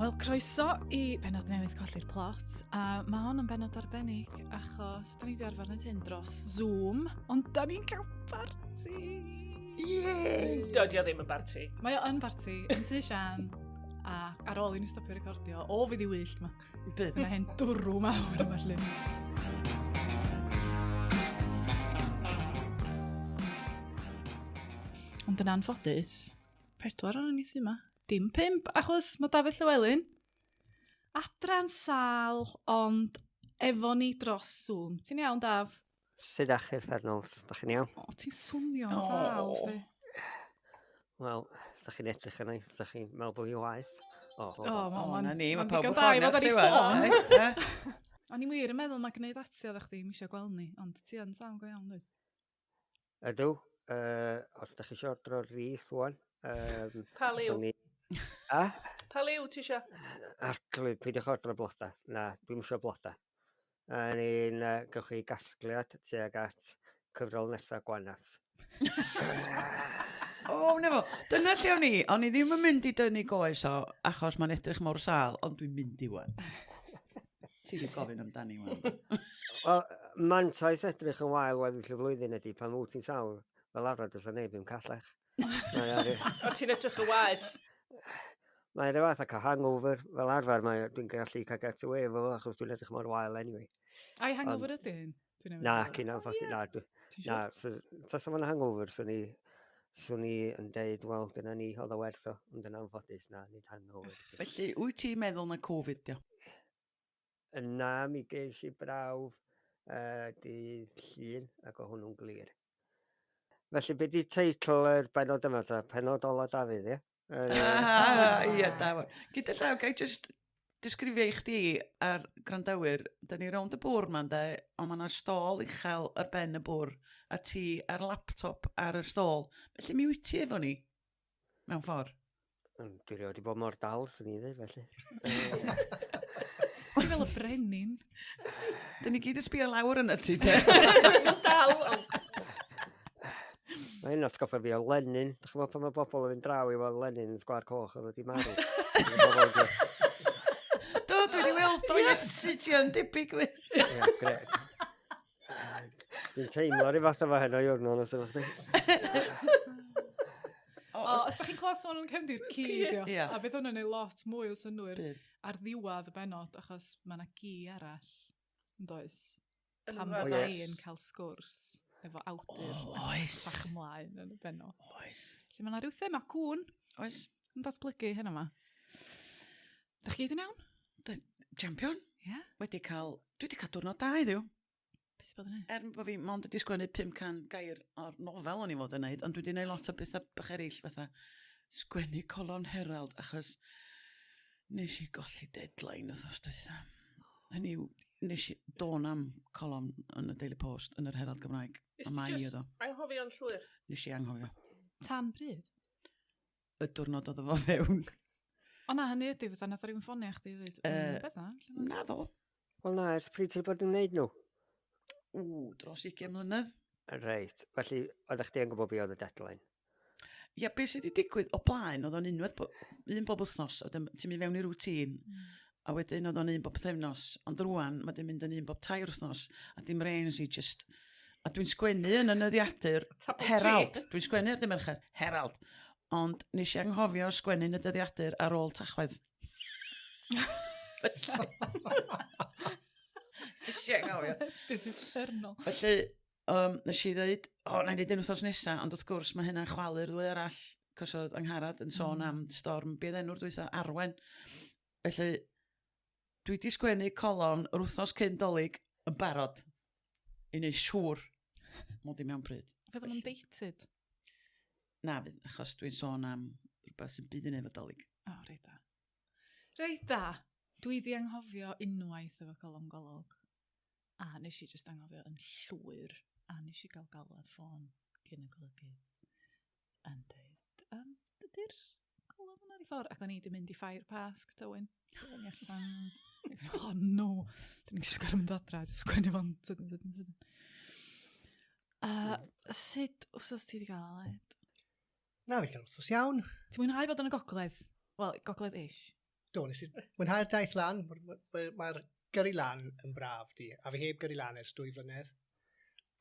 Wel, croeso i bennod newydd Colli'r Plot. A mae hon yn bennod arbennig achos da ni wedi arfer wneud hyn dros Zoom, ond da ni'n cael parti! Yay! Dydy o ddim yn barti. Mae o yn barti, yn tŷ Sian, a ar ôl i ni stopio recordio, o fydd i wyllt ma. Bydd. Mae hen dwrw mawr yma llun. Ond yn anffodus, pedwar o'n ni sy'n yma. Dim pump, achos mae Dafydd Llywelyn adra'n sâl, ond efo ni dros Zoom. Ti'n iawn, Daf? Sut ydach chi'r Fernals? Da chi'n iawn? O, ti'n swnio'n sâl, sti. Wel, da chi'n edrych yna, da chi'n meddwl bod fi waeth? O, o, O, na ni, mae pawb digon yn da i ffonio fod ar ei chdi ffôn. wan. O'n i'n wir yn meddwl mae gwneud ati oeddech chdi, ddim eisiau gweld ni, ond ti yn sâl go iawn, dwyt? Ydw, uh, os da chi eisiau ordro'r rith wan. Um, Pa liw? Ni... A? Pa liw ti eisiau? Arglwydd, peidiwch ordro bloda. Na, dwi'm eisiau bloda. A ni'n uh, gewch chi gasgliad tuag at cyfrol nesaf Gwanas. O, na fo. Dyna lle o'n i. O'n i ddim yn mynd i dynnu goes o, achos mae'n edrych mor sâl, ond dwi'n mynd i wan. Ti wedi gofyn amdani wan. Wel, mantais edrych yn wael weddill y flwyddyn ydy pan wyt ti'n sâl, fel arfer does 'na neb ddim callach. Mae ar... O, ti'n edrych yn waeth. Mae rhyw fath o cael hangover, fel arfer mae, dwi'n gallu cael get away efo fo achos dwi'n edrych mor wael anyway. Ai hangover ydy hyn? Dwi'n Na, cyn anffodus, na, dwi, na, so, tasa fo'n hangover, swn i, swn i yn deud, wel, dyna ni, oedd o werth o, ond yn anffodus, na, nid hangover. Felly, wyt ti'n meddwl na Covid, dio? Na, mi ges i brawf uh, dydd Llun, ac o hwnnw'n glir. Felly, be di teitl yr benod yma ta? Penod ola Dafydd, ie? Ie, da. Gyda llaw, gai just disgrifio i chdi a'r gwrandawyr, da ni rownd y bwr ma'n de, ond mae yna stôl uchel ar ben y bwr, a ti ar laptop ar y stôl. Felly mi wyt ti efo ni, mewn ffordd. Dwi rioed wedi bod mor dal, swn i'n dweud, felly. Ti fel y brenin. Dyn ni gyd yn sbio lawr yna ti, de. Dal, ond... Mae hyn atgoffa fi o Lenin. Dych chi'n meddwl pan mae bobl yn mynd draw i weld Lenin yn Sgwâr Coch oedd wedi marw? Do, dwi wedi weld o, Iesu, ti yn debyg fi. Ie, gret. Dwi'n teimlo rhyw fath o fo heno i wrno, os ydych chi. O, os da chi'n clywed sôn yn cefndir, ci ydi o. Ie. A fydd hwnna'n neud lot mwy o synnwyr Bydd. ar ddiwedd y bennod, achos mae yna gi arall, yn does? Yn Pan y fydda oes. i yn cael sgwrs efo awdur O, oes. bach ymlaen yn y bennod. Oes. Felly mae yna rhyw thema cŵn Oes. yn datblygu hyn yma. Da chi gyd yn iawn? Champion. Ie? Wedi cael... Dwi wedi cael diwrnod da heddiw. Beth sy'n bod yn neud? Er bod fi mond wedi sgwennu 500 gair o'r nofel o'n i fod yn neud, ond dwi wedi neud lot o bethau bach eraill fatha sgwennu colofn Herald achos nes i golli deadline wythnos dwytha. Hynny yw, nes i dôn am colofn yn y Daily Post yn yr Herald Gymraeg. Nes A ti mai jyst oedd o. anghofio'n llwyr? Nes i anghofio. Tan bryd? Y diwrnod oedd o fo fewn. O na, hynny ydy, fatha nath o rywun ffonio chdi i ddweud, Yy, beth na? Na ddo. Wel na, ers pryd ti wedi bod yn gwneud nhw? Ww, dros 20 mlynedd. Reit, felly oeddech chdi yn gwybod be oedd y deadline? Ia, beth sydd wedi digwydd o blaen, oedd o'n unwaith, bo, un bob wythnos, a wedyn ti'n mynd fewn i routine, a wedyn oedd o'n un bob pythefnos, ond rwan mae di mynd yn un bob tair wythnos, a dim reins i just... A dwi'n sgwennu yn y nyddiadur Tabl Herald. tri. Dwi'n sgwennu ar dy Mercher, Herald. Ond nes i anghofio sgwennu yn y dyddiadur ar ôl Tachwedd. Felly... Nes i anghofio. Esgus uffernol. Felly, um, nes i ddweud, o, na i wneud un wythnos nesa, ond wrth gwrs mae hynna'n chwalu'r ddwy arall, cos oedd Angharad yn sôn am storm, be oedd enw'r dwytha, Arwen. Felly, dwi di sgwennu colofn yr wythnos cyn Dolig yn barod, i wneud siŵr mod i mewn pryd. Fydd o'n dated. Na, fydd, achos dwi'n sôn am rhywbeth sy'n byd yn efo Dolig. O, reit da. Reit da. Dwi di anghofio unwaith efo colofn golwg. A nes i jyst anghofio yn llwyr. A nes i gael galwad ffôn cyn y golygydd yn dweud, um, dydy'r colofn ar ei ffordd. Ac o'n i di mynd i ffair Pasg, Tywyn. O'n i allan. Oh no. Dyn ni'n just gorfod mynd adra, jyst sgwennu fo'n sydyn, sydyn, sydyn. Uh, sut wsos ti di gael, Aled? Na, fi cael wrthos iawn. Ti'n mwynhau bod yn y gogledd? Wel, gogledd-ish. Do, nes i mwynhau'r daith lan. Mae'r ma, ma gyrru lan yn braf di, a fi heb gyrru lan ers 2 flynedd.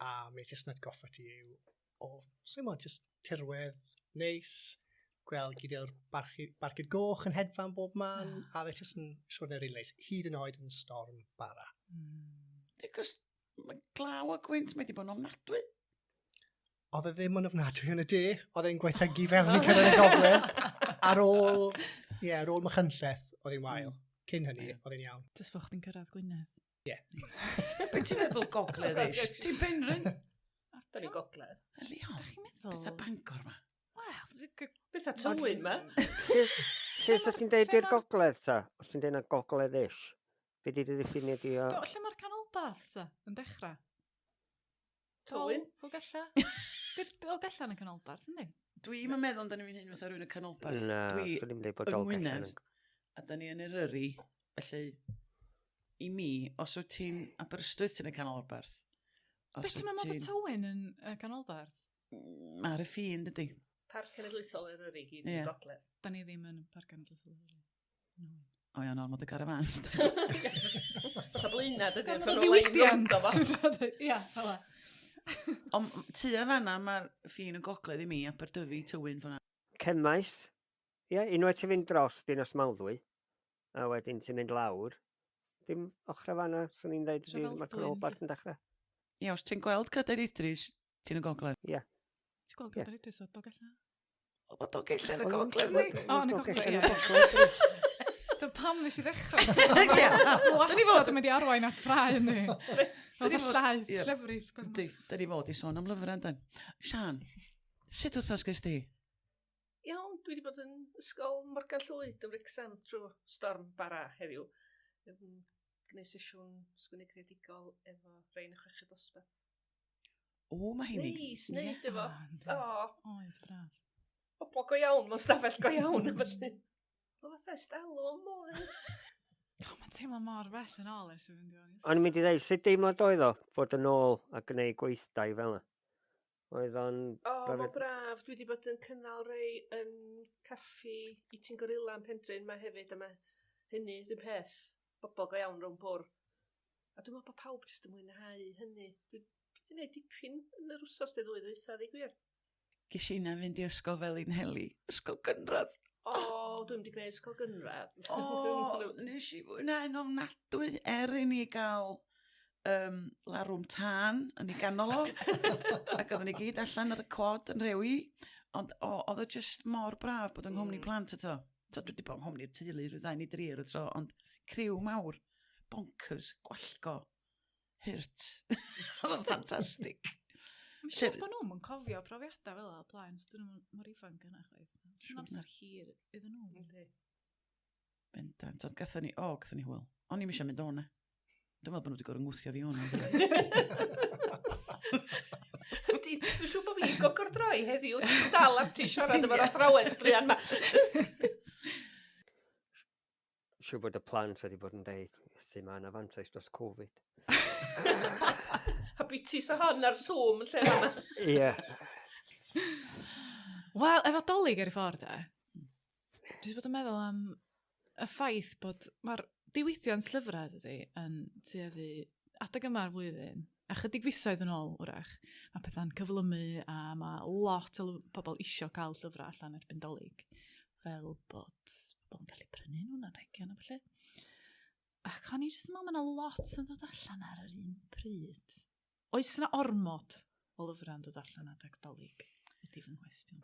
A mae jyst yn atgoffa ti yw, o, sa'n mo, jyst tirwedd neis, gweld gyda'r barcud goch yn hedfan bob man, a fe jyst yn siwrne rili neis, hyd yn oed yn storm bara. Cos mae glaw a gwynt, mae wedi bod yn ofnadwy. Oedd e ddim yn ofnadwy yn y de, oedd e'n gwaethygu fel yn cyrraedd y gogledd. Ar ôl, ie, yeah, ar ôl Machynlleth, oedd e'n wael. Cyn hynny, oedd e'n iawn. Jyst fel chdi'n cyrraedd Gwynedd. Ie. Be ti'n meddwl gogledd ish? Ti'n Penrhyn? Da ni gogledd. Leon. Da chi'n meddwl? Beth a Bangor ma? Wel, Beth a Tywyn ma? Lle sa ti'n deud i'r gogledd ta? Os ti'n deud na gogledd ish? Be di dy ddiffiniad di o... Do, lle mae'r canolbarth ta yn dechrau? Tywyn. Dolgella. Di'r Dolgella yn y canolbarth, yndi? Dwi'm yn meddwl amdano fi'n hun fatha rhywun y canolbarth. Na, Dwi swn i'n deud bod yng Dolgellau Ngwynedd, yn... a da ni yn Eryri, felly i mi, os wyt ti'n Aberystwyth ti'n y canolbarth. Be ti'n meddwl bod Tywyn yn y canolbarth? Ar y ffin, dydy. Parc Cenedlaethol Eryri gyd yn Ie. gogledd. Da ni ddim yn Parc Cenedlaethol Eryri. No. O iawn, ormod o garafans. Fatha blaenau, dydy. Gormod Fatha o nhw lein ddiwydiant. rownd o fo. Ti'n siarad? Ia, fel 'a. Ond tua fanna mae'r ffin y gogledd i mi, Aberdyfi, Tywyn, fyna. Cemaes. Ie, unwaith ti'n mynd dros Dinas Mawddwy, a wedyn ti'n mynd lawr, dim ochr fanna, swn i'n dweud, Trefaldwyn, mae'r canolbarth yn dechrau. Ie, os ti'n gweld Cadair Idris, ti'n y gogledd. Ie. Ti'n gweld Ie. Cadair Idris o Dolgellau? O, mae Dolgellau yn y gogledd, ni. O, yn y gogledd, Dolgellau yn ie. y gogledd. Dyna pam nes i ddechrau. Ie. Wastad yn mynd i arwain at ffrae yndi. Fel Dyn ni fod- llaeth, ie. llefrith. Yndi, da ni fod i sôn am lyfrau yndan. Sian, sut wythnos ges di? Iawn, dwi wedi bod yn ysgol Morgan Llwyd yn Wrexham trwy storm bara heddiw. Yn gwneud sesiwn sgwennu creadigol efo rhain y chweched dosbarth. O, mae hynny. Neis, neud efo. Ah, yndi. O, Oedd, braf. bobl go iawn, mewn stafell go iawn. a Felly, o fatha stalw mwy. O, mae'n teimlo mor bell yn ôl ers i fynd i oes. O'n i'n mynd i dweud, sut deimlad oedd o fod yn ôl a gwneud gweithdai fel yna? Oedd o'n... O, brofiad- mor braf. Dwi wedi bod yn cynnal rei yn caffi Eating Gorilla yn Penrhyn ma hefyd, a mae hynny rhywun peth, bobl go iawn rownd bwr. A dwi'n meddwl bod pawb jyst yn mwynhau hynny. Dwi wedi gwneud dipyn yn yr wsos neu ddwy ddwytha, ddeud gwir. Ges i na fynd i ysgol fel un heli. Ysgol gynradd. O, dwi'n wedi gwneud ysgol gynradd. O, nes i fwynhau'n ofnadwy er i ni gael larwm tân yn ei ganol o. Ac oedden ni gyd allan ar y cwad yn rhewi. Ond o, oedd o just mor braf bod yng nghwmni plant eto. So, dwi wedi bod yng nghwmni'r teulu rhyw ddau neu dri ar y tro, ond criw mawr, bonkers, gwallgo, hurt. Oedd o'n ffantastig. Mae'n siŵr bod nhw'n yn cofio profiadau fel yna o blaen, os dyn nhw'n mor ifanc yna chwaith. Mae'n amser hir iddyn nhw. Yndi. Bendant, ond gathon ni, o, gathon ni hwyl. O'n i'm eisiau mynd o'na. Dwi'n meddwl bod nhw wedi gorfod ngwthio fi o'na. Yndi, dwi'n siŵr bod fi'n gogordroi heddiw. Dwi'n dal ati siarad efo'r athrawes druan ma. Siŵr bod y plant wedi bod yn deud, sy'n ma yna fantais dros Covid. A biti sa hon ar Zoom yn lle yma. Ie. Wel, efo Dolig ar ei ffordd e, dwi wedi bod yn meddwl am y ffaith bod mae'r diwydiant llyfrau dydy yn tueddu adeg yma'r flwyddyn, a chydig fisoedd yn ôl wrach, mae pethau'n cyflymu a mae lot o pobl isio cael llyfrau allan erbyn Dolig, fel bod pobl yn gallu prynu nhw'n anrhegion a ballu. Ac o'n i jyst yn meddwl mae yna lot yn dod allan ar yr un pryd. Oes yna ormod o lyfrau yn dod allan adeg Dolig? Ydy fy nghwestiwn.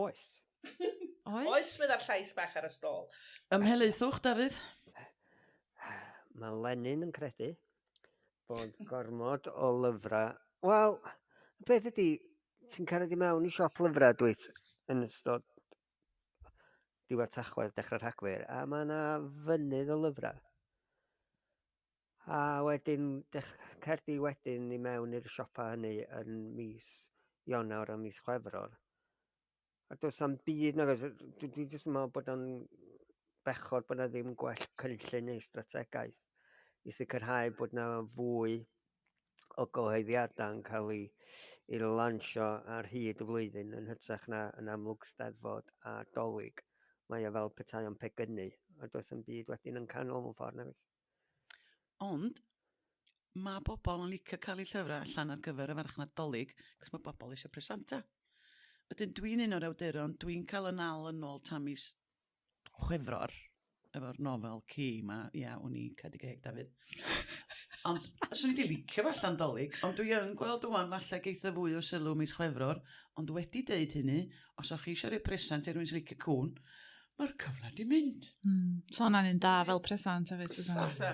Oes. Oes? Oes, meddai'r llais bach ar y stôl. Ymhelaethwch, Dafydd. Mae Lenin yn credu bod gormod o lyfrau... Wel, y peth ydy, ti'n cyrraedd i mewn i siop lyfrau, dwyt, yn ystod diwedd Tachwedd, dechrau Rhagfyr, a mae yna fynydd o lyfrau. A wedyn, cer di wedyn i mewn i'r siopa hynny yn mis Ionawr a mis Chwefror. A does na'm byd nag oes. Dwi jyst yn meddwl bod o'n bechod bod 'na ddim gwell cynllun neu strategaeth i sicrhau bod 'na fwy o gyhoeddiadau yn cael ei lansio ar hyd y flwyddyn yn hytrach na yn amlwg Steddfod a Dolig. Mae o fel petai o'n pegynnu, a does yn byd wedyn yn canol mewn ffordd nag oes. Ond mae bobl yn licio cael eu llyfrau allan ar gyfer y farchnad Dolig, cos mae bobl eisiau presanta. Wedyn dwi'n un o'r awduron, dwi'n cael y nal yn ôl tan mis Chwefror, efo'r nofel ci ma, ia, o'n i cau dy geg, Dafydd. Ond, swn i wedi licio fo allan Dolig, ond dwi yn gweld ŵan falle geith o fwy o sylw mis Chwefror, ond wedi deud hynny, os o'ch chi eisiau rhoi presant i rywun sy'n licio cŵn, mae'r cyfle di mynd. So hwnna'n un da fel presant hefyd. Bysa. Bysa.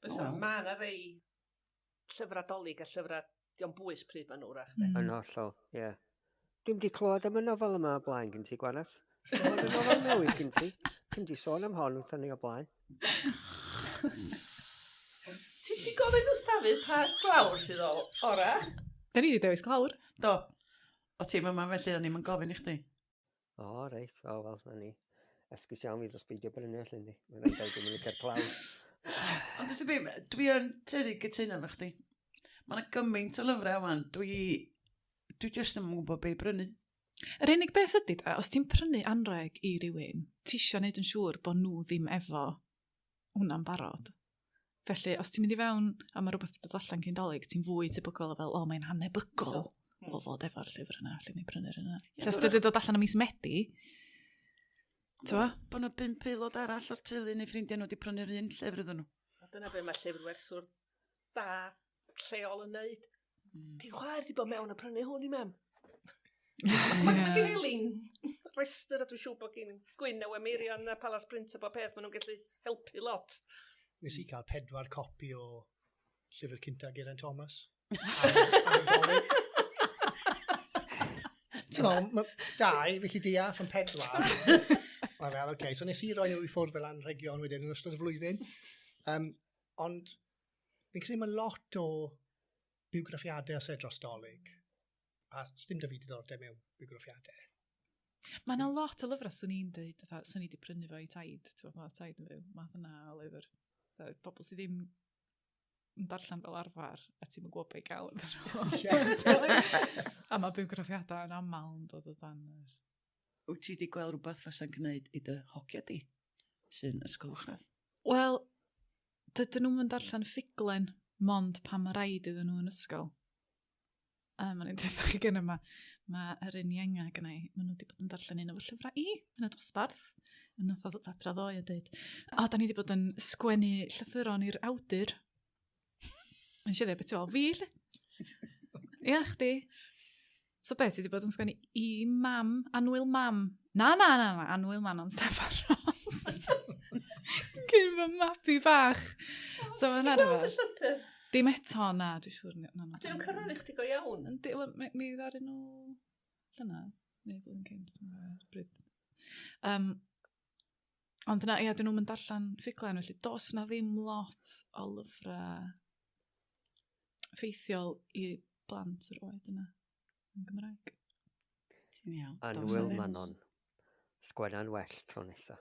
Bysa. O. Mae yna rei llyfrau Dolig a llyfrau dio'm bwys pryd maen nhw wrach. Yn hollol, ie. Yeah. Dwi'm di clywed am y nofel yma o blaen gen ti, Gwanas. Dwi'n y nofel newydd gen ti. Ti'm di sôn am hon wrthon ni o blaen. Ti di gofyn wrth Dafydd pa glawr sydd o ora? Da ni wedi dewis clawr. Do. O ti'n yma felly, o'n i'm yn gofyn i chdi. O, reit. O, wel, na ni. Esgus iawn fi dros beidio brynu allan di. Mae'n rhaid dweud dwi'n licio'r clawr. Ond dwi'n be, dwi yn tueddu gytuno efo chdi. Mae yna gymaint o lyfrau wan, dwi, dwi jyst ddim yn gwybod be i brynu. Yr unig beth ydy, de, os ti'n prynu anreg i rywun, ti isio neud yn siŵr bod nhw ddim efo hwnna'n barod. Felly, os ti'n mynd i fewn a mae rhywbeth yn dod allan cyn Dolig, ti'n fwy tebygol o fel, o, mae'n anebygol o fod efo'r llyfr yna, allan ni prynu'r yna. Ie, Lle os dydy dod allan ym mis Medi, ti'n bo? Bod yna bump aelod arall o'r teulu neu ffrindiau nhw wedi prynu'r un llyfr iddyn nhw. A dyna be mae llyfrwerthwr da lleol yn neud. Di chwaer di bod mewn a prynu hwn i mam. Mae ma gen Elin restr a dwi'n siŵr bod gen Gwyn a Wemirion a Palas Print a bob peth, maen nhw'n gallu helpu lot. Nes i cael pedwar copi o llyfr cynta Geraint Thomas. Am y Dolig. Ti'n meddwl, ma' dau, felly deall, ond pedwar. Mae fel, oce, okay. So nes i roi nhw i ffwrdd fel anrhegion wedyn yn ystod y flwyddyn. Um, ond fi'n credu mae lot o bywgraffiadau os e dros Dolig. A sdim da fi diddordeb mewn bywgraffiadau. Mae yna lot o lyfrau swn i'n dweud, fatha, swn i wedi prynu fo i taid, ti'n gwbod, mae taid yn fyw, math yna o lyfr. Fatha, pobl sydd ddim yn darllen fel arfer, a ti'm yn gwybod be i gael iddyn nhw. A mae bywgraffiadau yn aml yn dod o dan yr... Wyt ti wedi gweld rhywbeth fysa'n gwneud i dy hogia di, sy'n ysgol uwchradd? Wel, dydyn nhw'm yn darllen ffuglen, mond pan mae rhaid iddyn nhw yn ysgol. A ma'n un deud chi gynna ma, ma yr un ienga gynna i, maen nhw wedi bod yn darllen un o fy llyfrau i yn y dosbarth. A nath o ddod adra ddoe a dweud, o, da ni wedi bod yn sgwennu llythyron i'r awdur. Nes i ddeud, beth ti'n fel, fi, lle? Ia, chdi. So beth, ti wedi bod yn sgwennu i mam, annwyl mam. Na, na, na, na, annwyl Manon Steffan Ros. Gyn fy mabi bach. So Ti mae'n 'di gweld y arfer. llythyr? Dim eto, na, dwi'n siŵr. Na, na, Dyn nhw'n cyrraedd i chdi go iawn? Yndi, wel, mi ddaru nhw llynedd, neu blwyddyn cynt, dwi'n cofio, bryd. Um, ond na, ia, dyn nhw'n mynd darllen ffuglen, felly does na ddim lot o lyfrau ffeithiol i blant yr oed yna yn Gymraeg. Ti'n iawn. Does na Annwyl ddim. Manon. Sgwenna'n well tro nesa.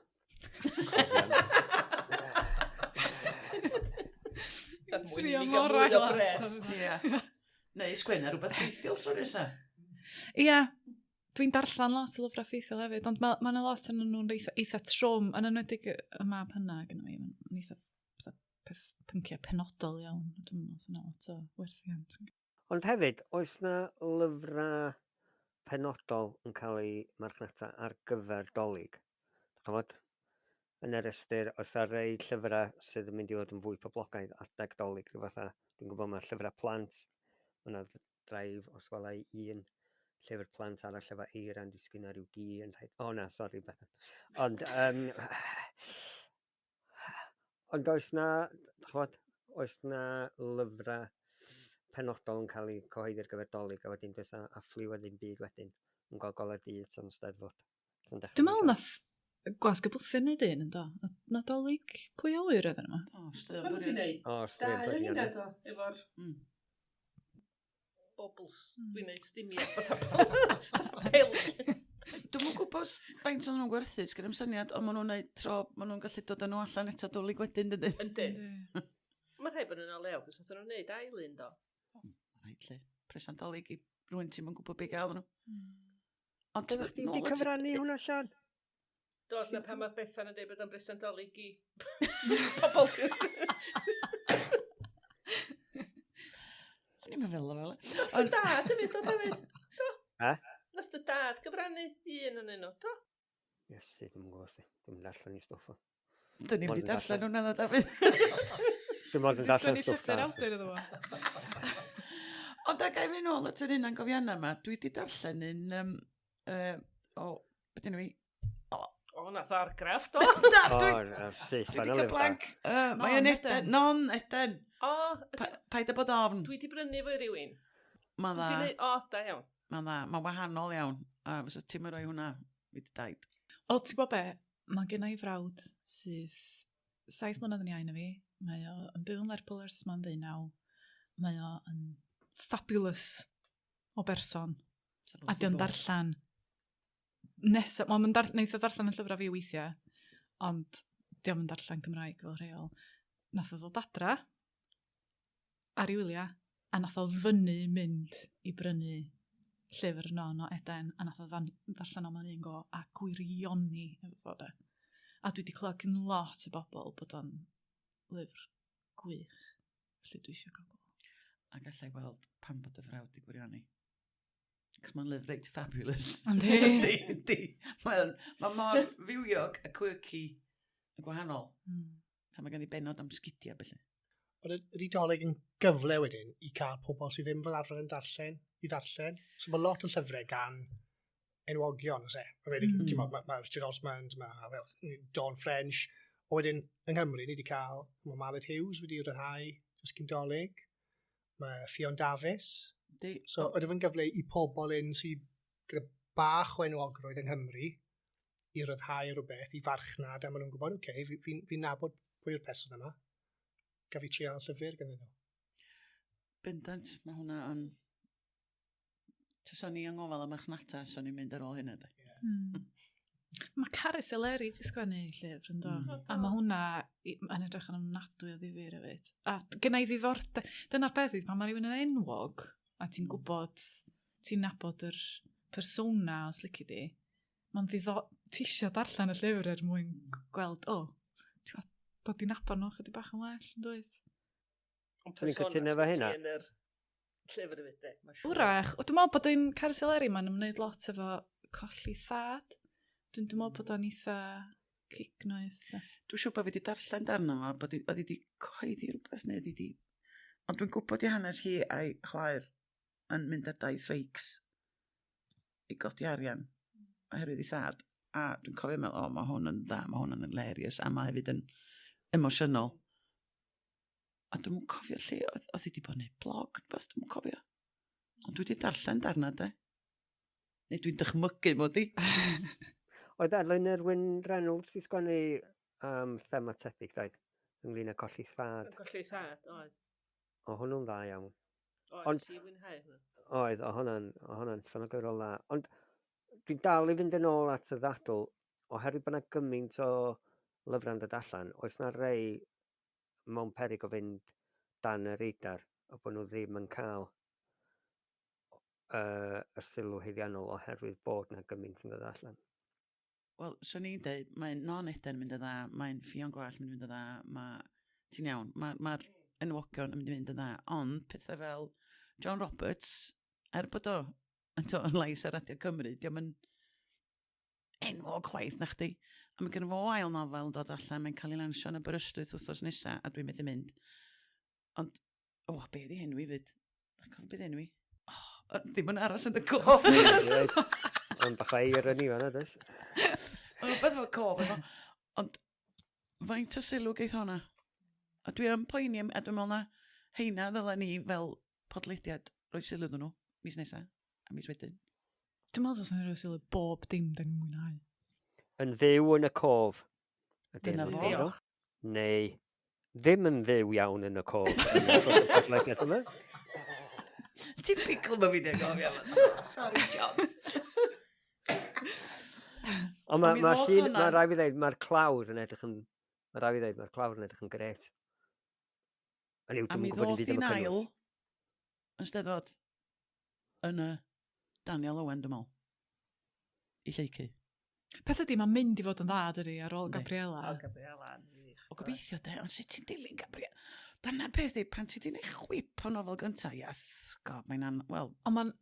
Er mwyn i Trio ni gael mor mwy o agos. bres. Ie. Neu sgwenna rhywbeth ffeithiol tro nesa. Ia, dwi'n darllen lot o lyfrau ffeithiol hefyd, ond mae ma 'na lot yn nhw'n eitha, eitha trwm, yn enwedig y mab hynna gynna fi, mae'n eitha fatha peth pynciau penodol iawn. Dwi'n meddwl sy'n lot o werthiant. Ond hefyd, oes na lyfrau penodol yn cael eu marchnata ar gyfer Dolig? Ch'mod, yn yr ystyr, oes 'na rei llyfrau sydd yn mynd i fod yn fwy poblogaidd adeg Dolig, rhyw fatha, dwi'n gwybod mae llyfrau plant, mae 'na drive, os wela i un llyfr plant arall efo eira'n disgyn ar ryw gi yn rhaid... O na, sori, Bethan. Ond, um, ond oes na, ch'mod, oes na lyfrau penodol yn cael eu cyhoeddi ar gyfer Dolig a wedyn does na affliw a ddim byd wedyn yn gweld golau dydd tan Steddfod. Tan dechrau Dwi'n meddwl mis nath Gwasg y Bwthyn neud un yn do? Nadolig pwy a ŵyr oedden nhw? O, straeon Maen nhw wedi byrion. gwneud O, dau straeon o byrion, hynna ie. do, efo'r bobls. Dwi'n neud stumia fatha fatha peli. Dwi'm yn gwybod faint o'n nhw'n gwerthu, sgen i'm syniad, ond maen nhw'n neud tro, maen nhw'n gallu dod â nhw allan eto Dolig wedyn, dydyn? Yndyn. Mae'n rhaid bod nhw'n o lew, cos nath nhw'n neud ail un do. Rhaid lle, presant Dolig i rywun ti'm yn gwybod be gael nhw. Ond Dylech chdi'm 'di nôl at- cyfrannu hwnna, Sian? Do, na pan mae Bethan yn dweud bod o'n bresant Dolig i pobl ti'n... O'n i'n meddwl fel. Nath dy dad hefyd, do Dafydd? Do. Ha? Nath dy dad gyfrannu un o'n nhw, do? Iesu, dwi'm yn gwybod sti. Dwi'm yn darllen i stwff o. Dyn ni'n wedi darllen hwnna ddo, Dafydd. Dwi'n ond yn darllen stwff da. awdur iddo fo. Ond a gael fynd nôl at yr hunan gofiannau yma, dwi wedi darllen un um, o, beth enw i? O, o nath argraff, do. Da, dwi... O, syth Dwi wedi cael blank. Mae yn Eden. Non, Eden. O, pa, paid â bod ofn. Dwi wedi brynu fo i rywun. Mae'n dda. O, da iawn. Mae'n dda. Mae'n wahanol iawn. A fysa ti'n rhoi hwnna fi dy daid. O, ti'n gwybod be? Mae gen i frawd sydd 7 mlynedd yn iau na fi. Mae o yn byw yn Lerpwl ers mae'n ddeunaw. Mae o yn fabulous o berson. A di o'n darllen nesa, mae'n dar, neith o ddarllen y llyfrau fi weithiau, ond di o'm yn darllen Cymraeg fel rheol. Nath o ddod adra ar ei wyliau, a nath o fyny mynd i brynu llyfr Non o Eden, a nath o ddarllen o mewn un go, a gwirioni efo fo de. A dwi wedi clywed gyn lot o bobl bod o'n lyfr gwych, felly dwi eisiau cael go. A gallai weld pam bod y frawd di gwirioni. Cos mae'n lyfr reit fabulous. Yndi. Yndi, yndi. Mae'n ma mor fywiog a quirky a gwahanol. A mae gen i benod am sgidiau, felly. Ond ydy Dolig yn gyfle wedyn i cael pobl sydd ddim fel arfer yn darllen, i ddarllen. So mae lot o llyfrau gan enwogion, oes e? Mm. Mae ma Richard Osmond, mae well, Dawn French. A wedyn, yng Nghymru, ni wedi cael, mae Maled Hughes wedi rhyddhau jyst cyn Dolig. Mae Ffion Dafis. Di. So, ydy fe'n gyfle i pobl un sydd gyda bach o enwogrwydd yng Nghymru i ryddhau rhywbeth i farchnad, a maen nhw'n gwybod, oce, okay, fi'n fi, fi nabod pwy yw'r person yma. Gaf fi trial llyfr ganddyn nhw. Bendant, mae hwnna yn... Taswn ni yng ngofal y marchnata, swn i'n mynd ar ôl hynna. De. Yeah. Mae Carys Eleri di sgwennu llyfr yn do. A mae hwnna yn edrych yn ofnadwy o ddifyr hefyd. A gen i ddiddordeb, dyna'r peth yw, pan mae rhywun yn enwog, a ti'n gwybod, ti'n nabod yr persona os lici di, mae'n ddiddor... Ti isio darllen y llyfr er mwyn gweld, o, ti'n gwbod, dod i nabod nhw chydig bach yn well, yn dwyt? Ond Swn i'n persona cytuno efo sgen ti hynna. Yn yr llyfr hefyd, de. Mae'n siŵr. Wrach, o, dwi'n meddwl bod yn Carys Eleri mae'n ymwneud lot efo colli thad. Dwi'n dwi meddwl bod o'n eitha cignoeth. de. Dwi'n siŵr bod fi wedi darllen darn yma, bod oedd hi wedi cyhoeddi rhywbeth neu oedd hi wedi... Ond dwi'n gwybod i hanes hi a'i chwaer yn mynd ar daith feics i godi arian oherwydd ei thad. A dwi'n cofio meddwl, o, mae hwn yn dda, mae hwn yn hilarious, a mae hefyd yn emosiynol. A dwi'm yn cofio lle oedd, oedd hi wedi bod yn neud blog, beth dwi'm yn cofio. Ond dwi wedi darllen darna, de. Neu dwi'n dychmygu mod i. Oedd Elinor Wyn Reynolds di sgwennu am thema tebyg, doedd? Ynglyn â colli thad. Yn colli thad, oedd. O, hwnnw'n dda iawn. Oedd, Ond- nes i fwynhau hwnna. Oedd, o hwnna'n, o hwnna'n sôn o gyfrol dda. Ond dwi'n dal i fynd yn ôl at y ddadl, oherwydd bod yna gymaint o lyfrau'n dod allan, oes na rei mewn peryg o fynd dan y radar a bod nhw ddim yn cael y sylw haeddiannol oherwydd bod na gymaint yn dod allan. Wel, swn i'n deud, mae Non Eden yn mynd yn dda, mae'n Ffion Gwallt yn mynd yn dda, mae, ti'n iawn, mae'r ma enwogion yn mynd i fynd yn dda, ond pethau fel John Roberts, er bod o yn dod yn lais ar Radio Cymru, diolch yn enwog chwaith na chdi. A mae gen fo ail nofel yn dod allan, mae'n cael ei lansio yn Aberystwyth wythnos nesa, a dwi'n methu mynd. Ond, o, be ydi henw i fyd? Dwi'n cofio beth enw i. Oh, ddim yn aros yn y cof. Ond bach o irony fan'na, does? Ond rhywbeth efo cof efo. Ond faint o sylw geith honna? A dwi yn poeni, a dwi'n meddwl na heina ddyla ni fel podlediad roi sylw iddyn nhw mis nesa a mis wedyn. Dwi'n meddwl dylsen ni roi sylw bob dim da ni'n mwynhau. Yn fyw yn y cof. Ydy Dyna enw'r fo. gyfrol. Neu ddim yn fyw iawn yn y cof. Yn achos y podlediad yma. Typical ma fi'n gofio. Sorry, John. Ond mae mi ma ddoth llun, hwnna- mae rai fi ddeud, mae'r clawr yn edrych yn, mae rai fi ddeud, mae'r clawr yn edrych yn gret. Yn yw, A dwi'm mi yn gwybod ddoth dim byd hi'n am y ail cynnwys. yn steddfod yn y Daniel Owen, dwi'n meddwl. I Lleucu. Peth ydy, mae'n mynd i fod yn dda, dydy, ar ôl Gabriela. O, Gabriela, yn wych. O, gobeithio, de, ond sut ti'n dilyn Gabriela? Dyna peth di, pan ti di wneud chwip o nofel gyntaf, yes, god, mae'n an... Wel... Ond mae'n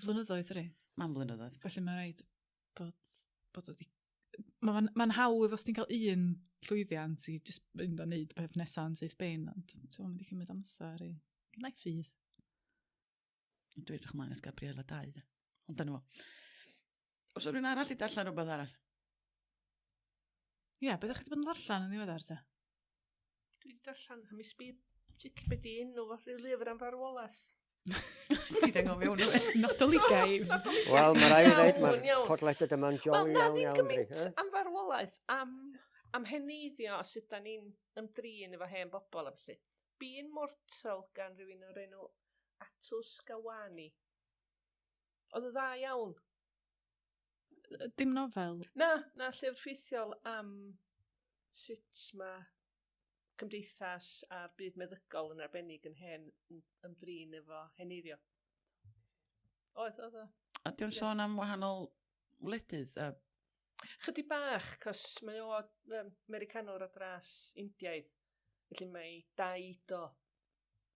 flynyddoedd, dydy? Mae'n flynyddoedd. Felly mae'n rhaid bod, bod o di... Mae'n ma hawdd os ti'n cael un llwyddiant i just mynd a neud peth nesaf yn syth bin, ond ti'n mae'n mynd i cymryd amser i... Gynna i ffydd. Dwi'n edrych ymlaen at Gabriela 2. De. Ond dyna fo. Os rhywun arall i darllen rhywbeth arall? Ie, yeah, beth ydych chi wedi bod yn ddarllen yn ddiweddar te? Dwi wedi darllen, a mi sbi, ti'n beth i enw fo, rhyw lyfr am farwolaeth. Ti di anghofio hwnnw. Nadoligaidd. Wel, mae rhaid i ddweud, mae'r podlediad yma'n jolly Wel, na, iawn ddim iawn. gymaint am farwolaeth, am, am heneiddio a sut da ni'n ymdrin efo hen bobl a felly. Being Mortal gan rhywun o'r enw Atus Gawani. Oedd y dda iawn. Dim nofel? Na, na, llyfr ffeithiol am sut mae cymdeithas a'r byd meddygol yn arbennig yn hen yn ymdrin efo heneiddio. Oedd, oedd o. A di o'n sôn am wahanol wledydd? A... Chydig bach, cos mae o um, Americanwr o dras Indiaidd. Felly mae daid o,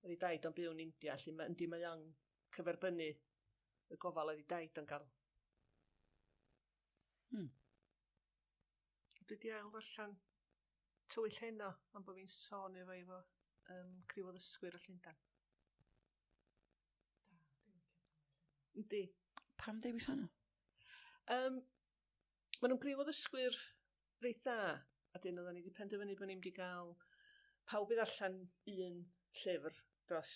oedd ei daid o'n byw yn India, felly mae, yndi mae o'n cyferbynnu y gofal oedd ei daid o'n gael. Dwi wedi ail ddarllen Tywyll Heno, am bod fi'n sôn efo efo um, criw o ddysgwyr o Llundain. Yndi. Pam dewis hwnna? Um, maen nhw'n griw o ddysgwyr reit dda, a dyn oedden ni wedi penderfynu bod ni'n mynd i gael pawb i ddarllen un llyfr dros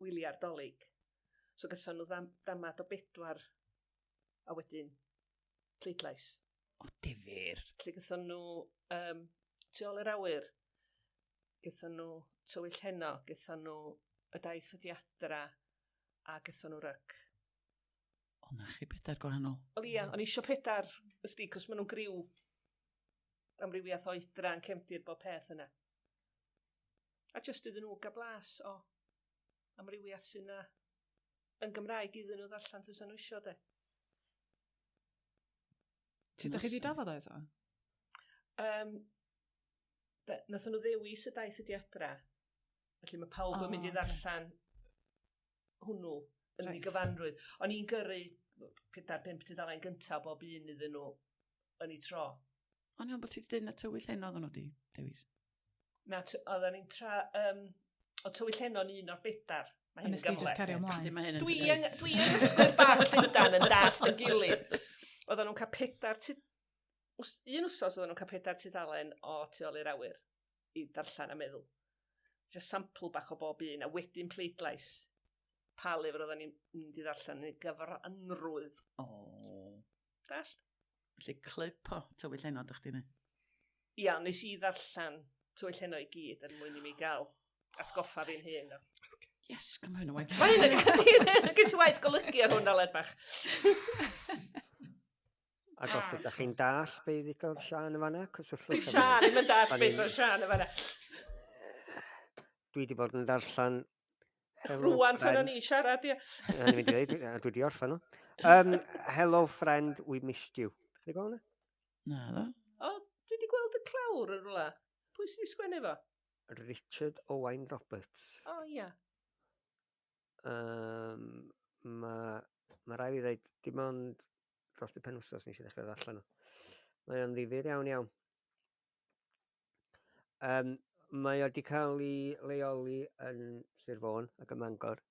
wyliau'r Dolig. So gathon nhw ddam, damad o bedwar a wedyn pleidlais. O, difyr. Felly gathon nhw um, Tu ôl i'r awyr, gathon nhw Tywyll Heno, gathon nhw Y Daith Ydi Adra, a gathon nhw Ryc. O, na chi pedair gwahanol. Wel ia, o'n i isio pedair, ysdi, cos maen nhw'n griw amrywiaeth oedran, cefndir, bob peth yna. A jyst iddyn nhw gael blas o amrywiaeth sy'n na yn Gymraeg iddyn nhw ddarllen fysa nhw isio, de. Ti, da chi wedi drafod o eto? Um, nathon nhw ddewis y daith ydi adra. Felly mae pawb yn mynd i ddarllen hwnnw yn ei gyfanrwydd. O'n i'n gyrru pedair, pump tudalen gyntaf bob un iddyn nhw yn ei tro. O'n iawn bod ti wedi dweud na Tywyll Heno oedden nhw wedi dewis. Na, oedden ni'n tra... Um, o Tywyll Heno'n un o'r bedar. Mae hyn yn gymhleth. Cario ymlaen. Mae hyn yn... Dwi yn, dwi yn ysgwyr bach Llundan yn dallt y gilydd. Oedden nhw'n cael pedair... Un wsos oedden nhw'n cael pedair tudalen o tu ôl i'r awyr i darllen a meddwl. Just sampl bach o bob un, a wedyn pleidlais pa lyfr oedden ni'n mynd i ddarllen yn ei gyfranrwydd. O. Dallt? Felly clip o Tywyll Heno, dych chi'n neud? Ia, nes i ddarllen Tywyll Heno i gyd er mwyn i mi gael atgoffa fi'n hun. Yes, cym hyn o waith. Mae hyn yn gen ti waith golygu ar hwn, Aled bach. Ac os ydych chi'n dall be ddudodd Siân yn fanna, cysylltwch. Di Siân ddim yn dall be ddudodd Siân yn fanna. Dwi wedi bod yn darllen Hello Rwan tan o'n i'n siarad, ie. O'n i'n mynd i dweud, dwi wedi orffen nhw. Hello friend, we missed you. Chi wedi gweld hwnna? Na, ddo. O, dwi wedi gweld y clawr yn rhywle. Pwy sydd wedi sgwennu fo? Richard Owain Roberts. O, ia. Um, mae ma rai fi ddeud, dim ond dros y penwthnos nes i ddechrau ddarllen o. Mae o'n ddifyr iawn iawn. Um, mae o wedi cael ei leoli yn Sir Fôn ac ym Mangor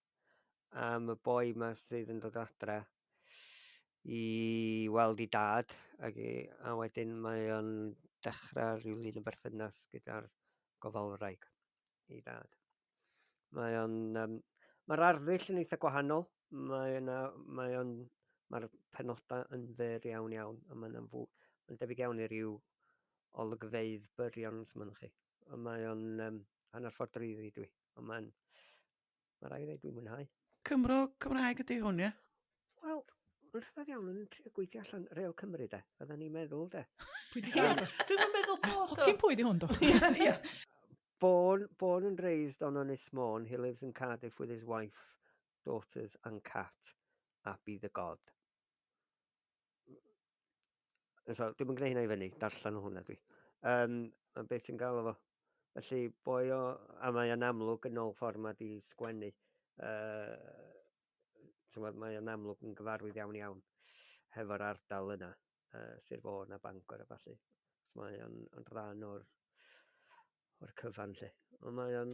am y boi ma sydd yn dod adra i weld i dad ac i, a wedyn mae o'n dechrau rhyw lun o berthynas gyda'r gofalwraig i dad. Mae o'n... Um, mae'r arddull yn eitha gwahanol. Mae yna, mae o'n, mae'r penodau yn fyr iawn iawn, a mae'n fw, mae'n debyg iawn i ryw olygfeydd byrion, os mynnwch chi. Ond mae o'n um, hanner ffordd drwyddi dwi. Ond mae'n, mae rhaid i ddweud dwi'n mwynhau. Cymro Cymraeg ydy hwn, ie? Wel, yn rhyfedd iawn, o'n i'n trio gweithio allan Real Cymru, de. Fydda ni'n meddwl, de. Pwy di hwn? Dwi'm yn meddwl bod o. Hogyn pwy di hwn, doch? Ie. Born, born and raised on Ynys Môn, he lives in Cardiff with his wife, daughters and cat, Abby the God. So, dwi'm yn gwneud hynna i fyny, darllen hwnna dwi. Um, a beth ti'n gael efo. Felly, boi o, a mae o'n amlwg yn ôl ffordd mae di sgwennu. Uh, ti'n mae o'n amlwg yn gyfarwydd iawn iawn hefo'r ardal yna, uh, Sir Fôn a Bangor a falle. So mae o'n yn rhan o'r, or cyfan lle. Ond mae o'n,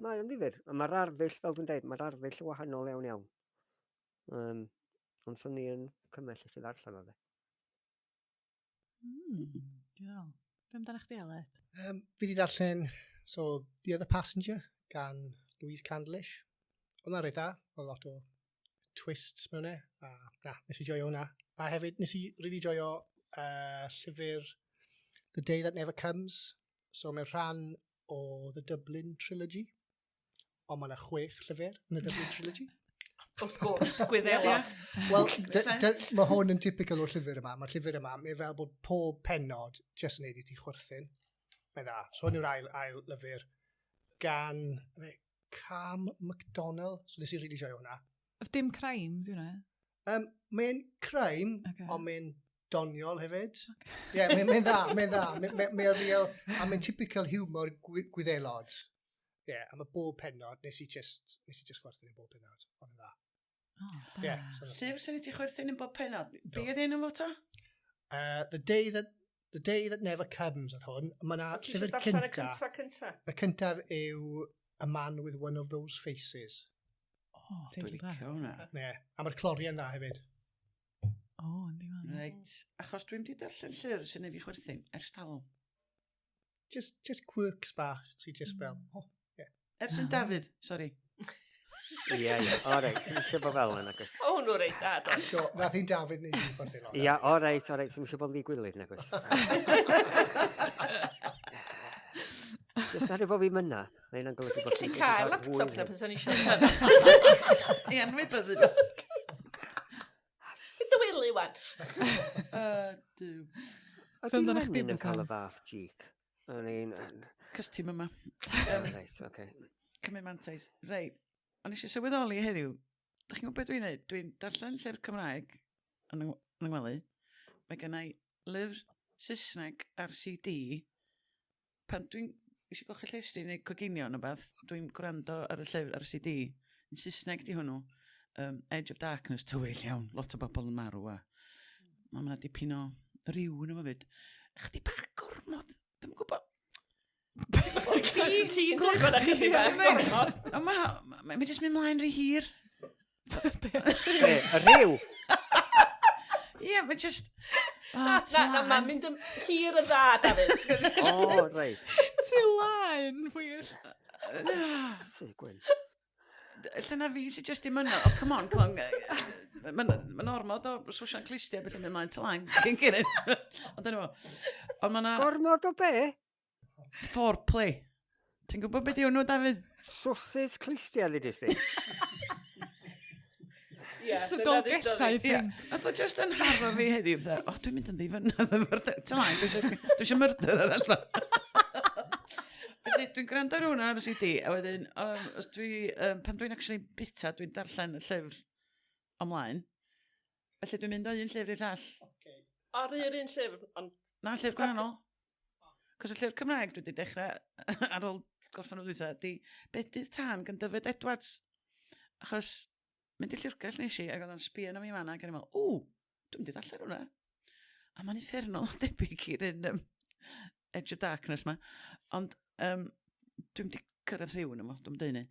mae o'n ddifyr. Ond mae'r arddull, fel dwi'n dweud, mae'r arddull yn wahanol iawn iawn. Um, ond swn i yn cymell i chi ddarllen o de. Diddorol. Be amdano chdi, Aled? Fi wedi darllen so, The Other Passenger gan Louise Candlish. Oedd hwnna'n reit dda. Oedd lot o twists mewn e. A na, nes i joio hwnna. A hefyd, nes i really joio llyfr The Day That Never Comes. So mae'n rhan o The Dublin Trilogy. Ond mae yna chwech llyfr yn y Dublin Trilogy. Wrth gwrs, Gwyddelod. Wel, mae hwn yn typical o'r llyfr yma. Mae'r llyfr yma, mae fel bod pob penod jyst yn neud i ti chwerthin. Mae'n dda. So hwn yw'r ail, ail lyfr gan Cam McDonnell. So nes i really joio hwnna. Dim crime, dwi'n hwnna? Mae'n crime, okay. Ond mae'n doniol hefyd. Ie, yeah, mae'n mae dda, mae'n dda. Mae'n mae, mae real, a mae'n typical humor Gwyddelod. Ie, yeah, a mae bob penod, nes i just, nes i just chwerthin yn bob penod. Oedd yn dda. Oh, dda. Yeah, so, Llyfr sy'n i ti chwerthin yn bob penod? Be oedd enw fo ta? The Day That Never Comes oedd hwn. Mae yna Ti eisiau llyfr darllen y cynta. cynta cynta? Y cyntaf yw A Man With One of Those Faces. Oh, Dwi'n teitl da. licio hwnna. Ne, a mae'r clorian dda hefyd. O, yndi fan. Reit. Achos dwi'n di darllen llyfr sy'n ei fi chwerthin ers talwm. Just quirks bach sy'n just fel, oh, Ers yn Dafydd, sori. Ie, ie. O, reit, sy'n eisiau bod fel yna, nagos. O, hwnnw reit da, do. Do, nath un Dafydd neud i chwerthin lot. Ia, o, reit, o, reit, sy'n eisiau bod yn ddigwilydd, nagos. Just ar efo fi myna, mae hynna'n golygu bod Dwi'n chi'n gallu cael cael laptop hwyl na hefyd. pan sa'n eisiau. I anwybyddu. Beth y wely, wan. Duw. Ydy Be amdano chdi, Lenin yn cael y Bethan? fath cheek? O'n i'n... Cos ti'n yma. Reit, oce. Cymryd mantais. Reit. Ond eisiau sylweddoli heddiw. Dach chi'n gwybod beth dwi'n neud? Dwi'n darllen llyfr Cymraeg yn yng ngwely. Mae gen i lyfr Saesneg ar CD. Pan dwi'n eisiau golchi llestri neu coginio neu beth, dwi'n gwrando ar y llyfr ar y CD. Yn Saesneg di hwnnw. Edge of Darkness, tywyll iawn. Lot o bobl yn marw a mae yna dipyn o ryw yn yma fyd. Chydig bach gormod. Dwi'm yn gwybod. Os ti'n dweud bod chydig bach gormod. Ond mae ma jyst mynd mlaen rhy hir. Be, y rhyw? Ie, mae jyst... O, Na, na, na, mae'n mynd yn hir yn dda, Dafydd. O, reit. Ti laen, wir. Sy, Gwyn. Lle na fi sy'n just dim yna. Oh, come on, come on. Mae'n ma ormod o swsian clustiau beth yn mynd mlaen tylaen. Cyn cyrraedd. Ond dyna fo. Ond mae yna Gormod o be? foreplay. Ti'n gwybod beth yw nhw, Dafydd? Swsys clustiau, ddudus di? Ie, It's a dyna Dolgellau ddudodd hi. Ie. thing. Nath o just yn haro fi heddiw. Fatha, o, dwi'n mynd yn ddifynnedd efo'r tylaen. Dwi eisiau murder arall. Felly, dwi'n gwrando ar hwnna ar y CD, a wedyn, os dwi, pan dwi'n actually bita, dwi'n darllen y llyfr ymlaen. Felly dwi'n mynd o un llyfr i'r llall. Okay. Ar yr un llyfr, ond Na, llyfr gwahanol. Cos y llyfr Cymraeg dwi wedi dechrau ar ôl gorffen o dwytha, di Bedydd Tân gan Dyfed Edwards. Achos mynd i'r llyfrgell nes i, ac oedd o'n sbio arno fi fan'na, ac o'n i'n meddwl, ww, dwi'n mynd i ddarllen hwnna. A mae'n uffernol o debyg i'r un Edge of Darkness ma. Ond dwi'n mynd i cyrraedd rhyw yn yma, dwi'n mynd i hynny.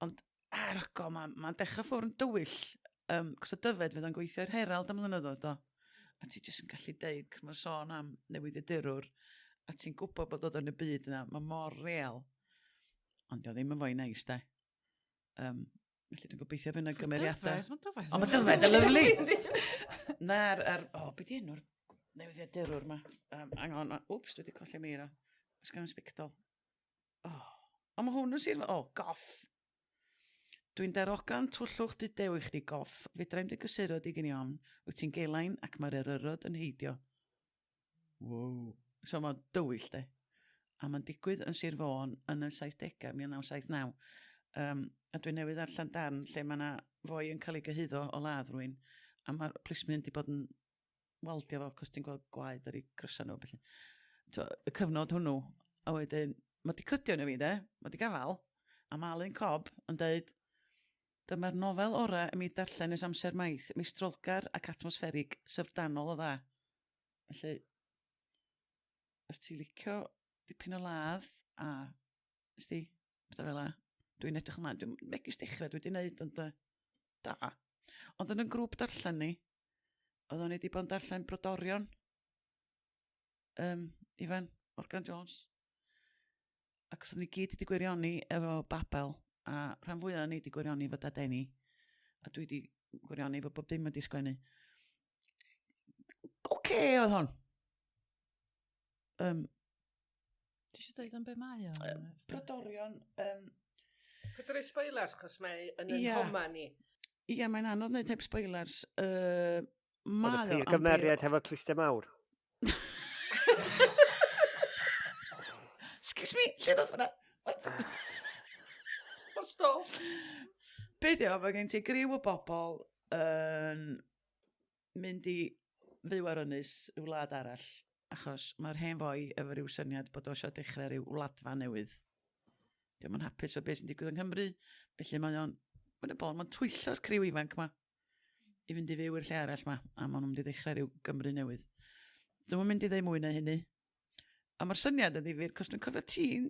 Ond argo, mae'n ma dechrau ffwrdd yn dywyll. Cos o Dyfed fydd o'n gweithio i'r Herald am flynyddoedd, do. A ti jyst yn gallu deud, cos mae'n sôn am newyddiadurwr, a ti'n gwybod bod o yn y byd yna, mae mor real. Ond dio ddim yn fwy neis, de. Felly dwi'n gobeithio fydd yna gymeriadau. Dyfed, mae'n Dyfed. O, mae Dyfed yn lyfli! Na, ar, o, be di enw'r newyddiadurwr ma? Hang on, wps, dwi wedi colli meira. Oes gan sbictol. O, o, mae hwn yn sir... O, goff. Dwi'n darogan twllwch dudew i chdi, goff. Fedra i'm dy gysuro di gen i ofn. Wyt ti'n gelain ac mae'r eryrod yn heidio. Wow. So mae'n dywyll, de. A mae'n digwydd yn Sir Fôn yn y 70au, 1979. A dwi'n newydd ddarllen darn lle mae yna foi yn cael ei gyhuddo o ladd rhywun, a mae'r plismyn wedi bod yn waldio fo, cos ti'n gweld gwaed ar ei grysa nhw, felly. T'wo, y cyfnod hwnnw, a wedyn, mae di cydio yn y fi, de, mae di gafal, a mae Alun Cobb yn deud, dyma'r nofel orau i mi darllen ers amser maith, meistrolgar ac atmosfferig, syfrdanol o dda. Felly, os ti'n licio dipyn o ladd a, ysdi, pethau fel 'a, dwi'n edrych ymlaen, dwi'n megis dechrau, dwi wedi gwneud, ond da. Ond yn y grŵp darllen ni, oeddwn ni wedi bod yn darllen Brodorion, um, Ifan Morgan Jones. Ac os oeddwn ni gyd wedi gwirioni efo Babel, a rhan fwyaf ni wedi gwirioni efo Dadeni, a dwi wedi gwirioni efo bob dim wedi sgwennu. Oce okay, oedd hon. Um, Ti eisiau dweud am be mae o? Brodorion... Um, Paid rhoi spoilers, chos mae yn yn yeah. homa ni. Ie, yeah, mae'n anodd wneud heb spoilers. Uh, mae o... Oedd y gymeriad hefo clustau mawr. Excuse me, lle ddoth hwnna? What? O'r stôl. Be di o, mae gen ti griw o bobl yn mynd i fyw ar ynys rhyw wlad arall, achos mae'r hen foi efo rhyw syniad bod o eisiau dechrau rhyw wladfa newydd. Dio'm yn hapus o beth sy'n digwydd yng Nghymru, felly mae o'n, mae'n y bon, mae'n twyllo'r criw ifanc ma i fynd i fyw i'r lle arall ma, a maen nhw'n mynd i ddechrau rhyw Gymru newydd. Dwi'm yn mynd i ddeud mwy na hynny. A mae'r syniad yn ddifyr, cos dwi'n cofio ti'n,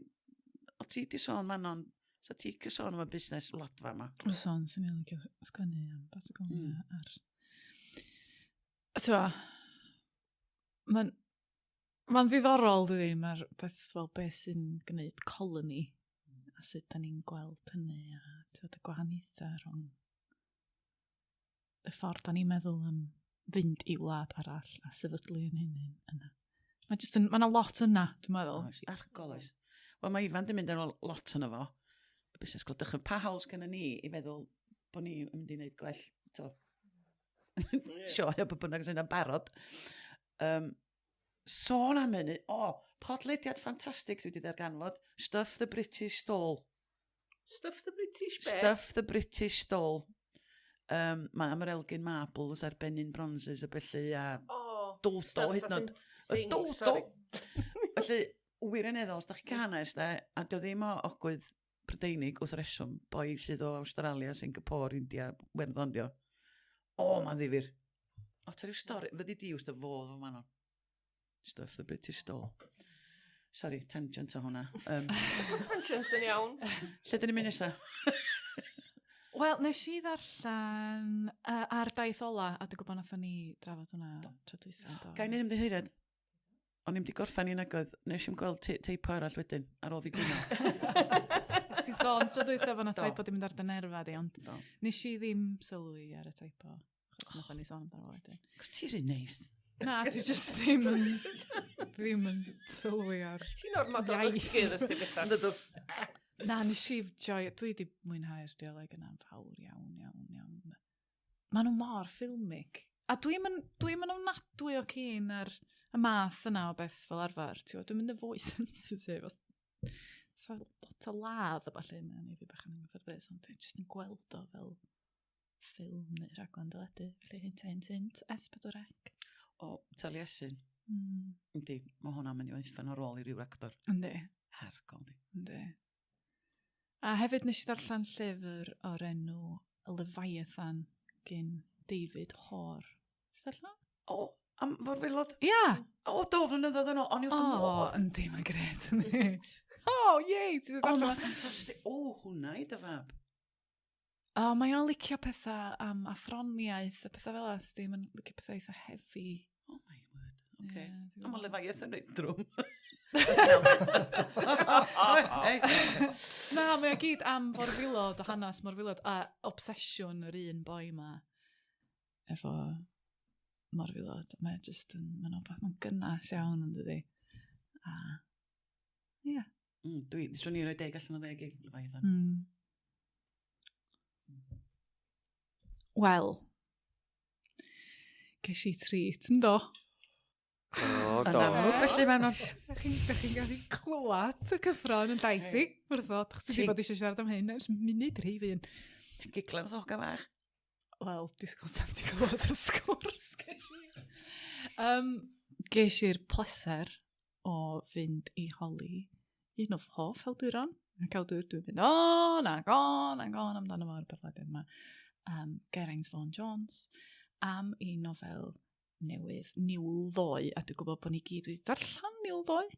o ti di sôn Manon, so ti licio sôn am y busnes wladfa yma. O sôn, sy'n i'n licio sgwennu am Patagonia mm. ar... Ti'n mae'n ma ddiddorol, dydy, mae'r peth fel beth sy'n gwneud colony a sut da ni'n gweld hynny a ti'n y gwahaniaethau rhwng y ffordd da ni'n meddwl am fynd i wlad arall a sefydlu yn hunain yna. Mae jyst yn, mae yna lot yna, dwi'n meddwl. Oes, argol oes. Wel, mae Ifan di mynd yn ôl lot yno fo. Y busnes gwlad dychmyg. Pa hawl sgynna ni i feddwl bod ni yn mynd i wneud gwell, to, sioe o be bynnag sy'n yna'n barod. Um, sôn am hynny, o, oh, podlediad ffantastig dwi wedi ddarganfod, Stuff the British Stole. Stuff the British be? Stuff the British Stole. Um, mae am yr Elgin Marbles a'r Benin Bronzes a felly a oh, Dodo hyd yn oed. Y Dodo! Felly, wirioneddol, os da chi cael hanes, de, a dio ddim o ogwydd Prydeinig wrth reswm, boi sydd o Australia, Singapore, India, Werddon, dio. O, mae'n ddifyr. O, ta rhyw stori, fyddi di wrth y fodd o Manon. Stuff the British Stole. Sorry, tangent o hwnna. Um, tangent yn iawn. Lle dyn ni'n mynd nesaf? Wel, nes i ddarllen uh, ar daith ola, a dwi'n gwybod nathon ni drafod hwnna tro dwytha. Do. Ga i neud ymddiheuriad? O'n i'm di gorffen un agoedd, nes i'm gweld teipo arall wedyn, ar ôl fi gwyno. Os ti sôn tro dwytha fo na typo di mynd ar dy nerfa di, ond Do. nes i ddim sylwi ar y typo. Achos nathon ni sôn amdano fo wedyn. Cos ti'n rhy neis. Na, dwi just ddim yn, ddim yn sylwi ar Ti'n ormod o fygydd ys di bethau. Ydw. Na, nes i joio, dwi wedi mwynhau'r dialeg yna'n fawr iawn, iawn, iawn. Maen nhw mor ffilmig. A dwi'n mynd, dwi mynd ofnadwy o keen ar y math yna o beth fel arfer. Ti'n gwbod, dwi'n mynd yn fwy sensitif. Os sa lot o ladd a ballu, mae'n neud fi bach yn anghyffyrddus, ond dwi'n just yn gweld o fel ffilm neu rhaglen deledu. Felly hint, hint, hint, S4C. O, Taliesin. Mm. Yndi, mae hwnna'n mynd i uffern ar ôl i ryw actor. Yndi. Hergol, di. Yndi. A hefyd nes i ddarllen llyfr o'r enw Y Leviathan gyn David Hoare. Ti'n darllen o? O, am forfilod? Ia! O, do, flynyddoedd yn ôl. O'n i wrth 'y O, modd. yndi, mae'n gret, yndi. O, yei, ti 'di O, darllen mae'n o? ffantastig. O, hwnna i dy fab. O, mae o'n licio pethau am athroniaeth a pethau fel 'a, sdi, mae'n licio pethau eitha heavy. Oh my word, oce. Ie, dwi'n A mae gwbod. Leviathan reit drwm. Na, mae o gyd am forfilod, o hanes morfilod, a obsesiwn yr un boi ma efo morfilod. Mae o just yn, mae'n wbath, mae'n gynnas iawn yn dydi. A, ie. Mm, dwi, swn i'n rhoi deg allan o ddeg i Leviathan. Mm. Wel, ges i treat, yn do? O, Yn do. amlwg, felly Manon. Da chi'n da chi gallu clywed y cyffro yn y llais i, wrtho, achos dwi 'di bod eisiau siarad am hyn ers munud rhif un. Ti'n giglan wrth hogan fach. Wel, disgwyl tan ti'n glywed y sgwrs ges i. Ges i'r pleser o fynd i holi un o fy hoff awduron, ac awdur dwi'n mynd on ac on ac on amdano fo ar y podlediad yma, Geraint Vaughan Jones, am ei nofel newydd, Niwl Ddoe, a dwi'n gwybod bod ni gyd wedi darllen Niwl Ddoe,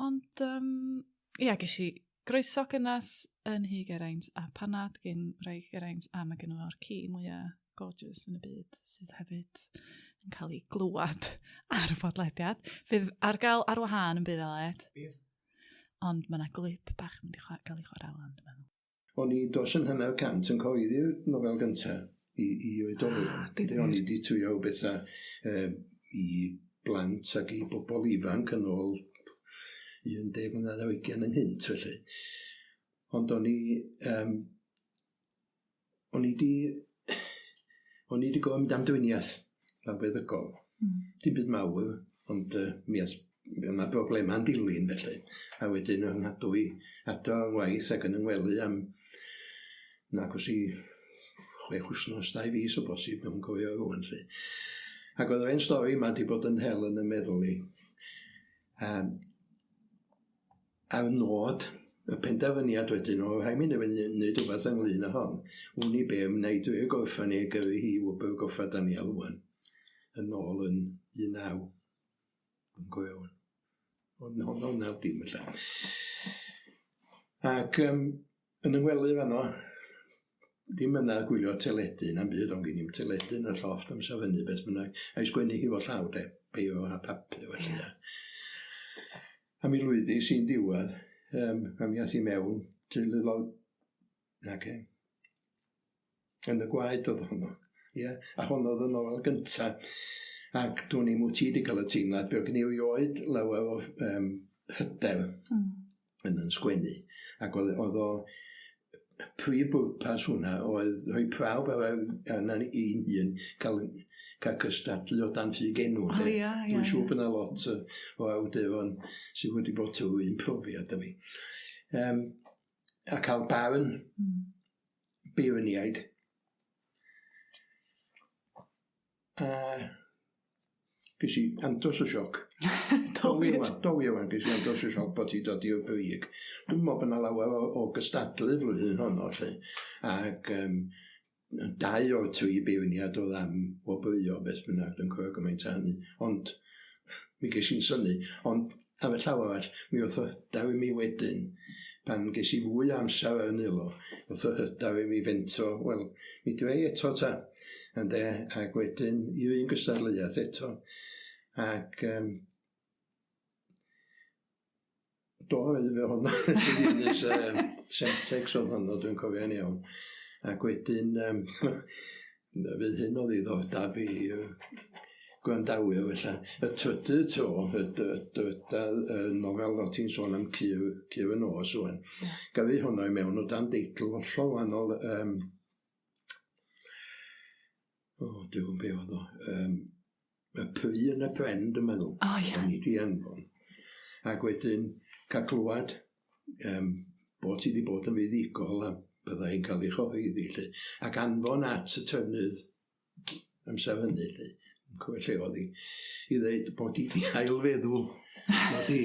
ond ia, ges i groeso gynnes yn nhŷ Geraint a panad gin wraig Geraint, a mae gynno fo'r ci mwyaf gorgeous yn y byd sydd hefyd yn cael ei glywed ar y podlediad. Fydd ar gael ar wahân yn bydd Aled. Bydd. Ond mae yna glip bach yn mynd i gael ei chwarae wan, dwi'n meddwl. O'n i dros yn hanner cant yn cyhoeddi'r nofel gynta i oedolion. Ah, difyr. O'n i 'di twyo bethau i blant ac i bobl ifanc yn ôl 10 mlynedd ar 20 ynghynt felly. Ond o'n i yym o'n i 'di o'n i 'di gorfod mynd am driniaeth lawfeddygol. Dim byd mawr, ond mi ath ma' broblema'n dilyn felly. A wedyn o'dd 'nghadw i adra o'n ngwaith ac yn 'y ngwely am nag o's i 6 wsnos, 2 fis o bosib, dwi'm yn cofio rŵan 'lly. Ac o'dd yr 'en stori 'ma 'di bod yn hel yn 'y meddwl i. Yym. A'r nod, y penderfyniad wedyn, o rhaid mi wneud rhywbeth ynglyn â hon. Wn i be, wna i drio gorffen hi a gyrru hi i Wobr Goffa Daniel ŵan, yn ôl yn 19, yn cofio ŵan. Ond honno naw dim ella. Ac um, Yn 'y ngwely fanno, dim yna gwylio teledu na'm byd, ond gin i'm teledu yn y llofft amser hynny beth bynnag, a'i sgwennu hi fo llaw de, beiro a papur felly. Yeah. A mi lwyddis i'n diwedd, a mi ath i mewn, teulu lawr, nage, yn y gwaed oedd honno. Ie, a honno oedd y nofel gynta. Ac dwn i'm wyt ti wedi cael y teimlad, fe oedd gen i erioed lawer o hyder yn yn sgwennu. Ac oedd, oedd o, prif bwrpas hwnna oedd rhoi prawf ar arna i'n hun cael, cael cystadlu o dan ffug enw. O, ia, ia. Dwi'n siŵr bod yna lot o awduron sydd wedi bod trwy un profiad â fi. A cael barn beirniaid. A ges i andros o sioc. Do wir? Do wir wan, ges i andros o sioc bod hi dod i'r brig. Dwi'n meddwl bod yna lawer o gystadlu flwyddyn honno, lle. Ac dau o'r tri beirniad oedd am wobrwyo beth bynnag, dwi'n cofio gymaint â hynny. Ond mi ges i'n synnu. Ond ar y llaw arall, mi o'th o hyder i mi wedyn, pan ges i fwy o amser ar 'y nwylo, o'th o hyder i mi fentro, wel, mi dwi eto ta, ynde, ac wedyn i'r un gystadleuaeth eto. Ac do, fe honno, Semtex oedd honno, dwi'n cofio'n iawn. Ac wedyn, fydd hyn o ddiddordeb i gwrandawyr felly. Y trydydd tro, y drydydd y nofel o ti'n sôn am Cur, Cur y Nos rwan. Yeah. Gyrru honno i mewn o dan deitl hollol wahanol. O, dwi'n be oedd o. Y pry yn y pren, dwi'n meddwl. O, ie. O'n i 'di anfon. Ac wedyn cael clywed bod ti 'di bod yn fuddugol a bydda hi'n cael ei chyhoeddi 'lly. Ac anfon at y trefnydd amser hynny 'lly, yn cofio lle oedd hi, i ddeud bod hi 'di ailfeddwl, mod i,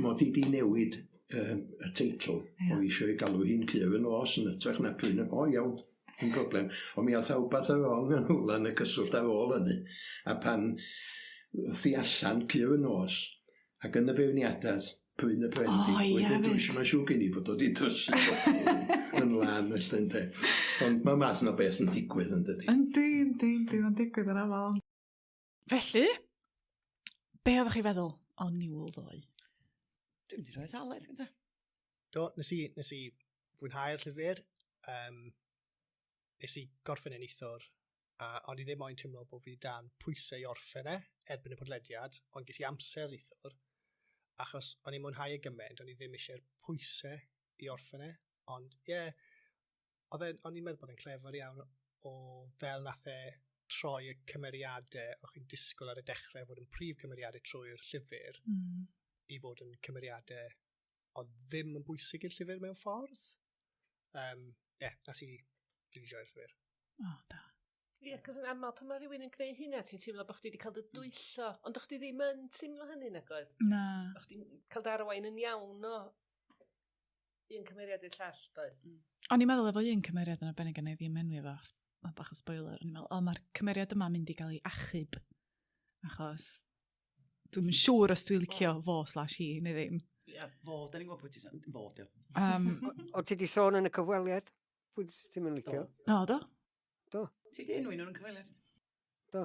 mod i 'di newid y teitl. Ie. O' eisiau ei galw hi'n Cur y Nos yn hytrach na Pry yn y... O iawn. Dim problem. Ond mi ath wbath yn wrong yn rhywle yn y cyswllt ar ôl hynny. A pan ddoth hi allan, cur y nos, ac yn y feirniadaeth, prin y brendi. O, ia, Wedyn dwi'n fyd. siŵr, mae'n siŵr gen i bod o 'di drysu pobl yn lân felly ynde. Ond mae math yna beth yn digwydd yn dydi. Yndi, yndi, yndi, mae'n digwydd yn aml. Felly, be oeddech chi feddwl o Niwl Ddoe? Dwi'n mynd i roi Aled gynta. Do, nes i, nes i fwynhau'r llyfr. Nes i gorffen e neithiwr, a o'n i ddim moyn teimlo bod fi dan pwysau i orffen e erbyn y podlediad, ond ges i amser neithiwr, achos o'n i'n mwynhau e gymaint, o'n i ddim eisiau'r pwysau i orffen e, ond ie, yeah, o'n i'n meddwl bod e'n clefer iawn o fel nath e troi y cymeriadau o'ch chi'n disgwyl ar y dechrau fod yn prif cymeriadau trwy'r llyfr i fod yn cymeriadau oedd ddim yn bwysig i'r llyfr mewn ffordd. Ie, yeah, nes i rili joio'r llyfr. O, da. Ie, cos yn aml pan mae rhywun yn gwneud hynna, ti'n teimlo bod chdi wedi cael dy dwyllo, ond o'ch chdi ddim yn teimlo hynny nag oedd? Na. O'ch chdi'n cael dy arwain yn iawn o un cymeriad i'r llall, doedd? O'n i'n meddwl efo un cymeriad yn arbennig a na i ddim enwi fo, achos mae bach o spoiler, o'n i'n meddwl, o, mae'r cymeriad yma'n mynd i gael ei achub, achos dwi'm yn siŵr os dwi'n licio fo slash hi neu ddim. Ie. Fo, da ni'n gwybod pwy ti'n sôn. Fo, dio. O, ti di sôn yn y cyfweliad? Pwy ti'n mynd licio? O, do? Do. Ti di enwi nhw'n cyfweliad? Do.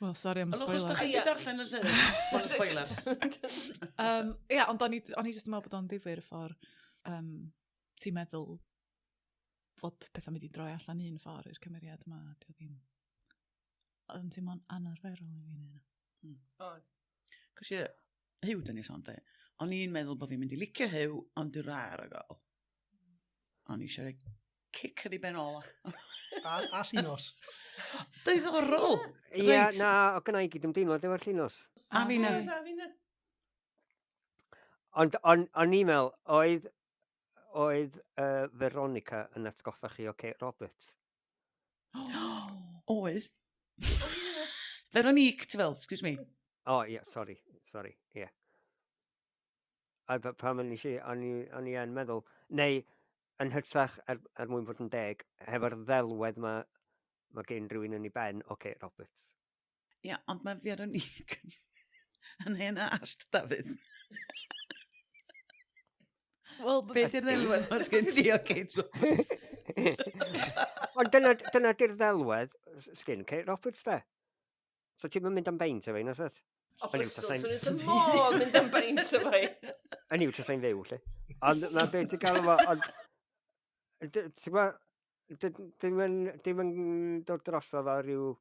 Wel, sori am y Ond achos spoiler. da chi Ie. wedi darllen y llyfr, mae'n spoilers. Ia, ond o'n i, o'n i jyst yn meddwl bod o'n ddifyr y ffordd ti'n meddwl fod pethau'n mynd i droi allan un ffordd i'r cymeriad yma, dio ddim. Oedd yn teimlo'n anarferol i fi neu hynna. Oedd. Cos ie, Huw, dyn ni sôn de. O'n i'n meddwl bod fi'n mynd i licio Huw, ond dwi'n rar o gael. O'n i eisiau rhoi cic yn ei ben ôl. A Llinos. Diddorol! Ie, Reit. na, o gynna i gydymdeimlad efo'r Llinos. A fi na. Oedd, a fi na. Ond on, o'n i'n meddwl, oedd Veronica yn atgoffa chi o Kate Roberts? Oedd. Veronique, ti fel, excuse me. O, ie, sorry, sorry, ie. A pan o'n i, o'n i yn meddwl, neu yn hytrach, er mwyn bod yn deg, hefo'r ddelwedd ma gen rhywun yn ei ben o Kate Roberts. Ie, ond mae Veronique yn hen ast, Dafydd. Wel, Be di'r ddelwedd ma sgen ti o Kate Roberts? Ond dyna di'r ddelwedd sgyn Kate Roberts, de. So ti'n mynd am beint efo un, oes it? O, Hynny yw, byswn, tasai'n- swn i'n wrth modd mynd am beint efo hi. Hynny yw, tasai'n fyw, lle. Ond mae beth ti'n gael efo, ond... Ti'n gwybod, dim yn dod drosto fel rhyw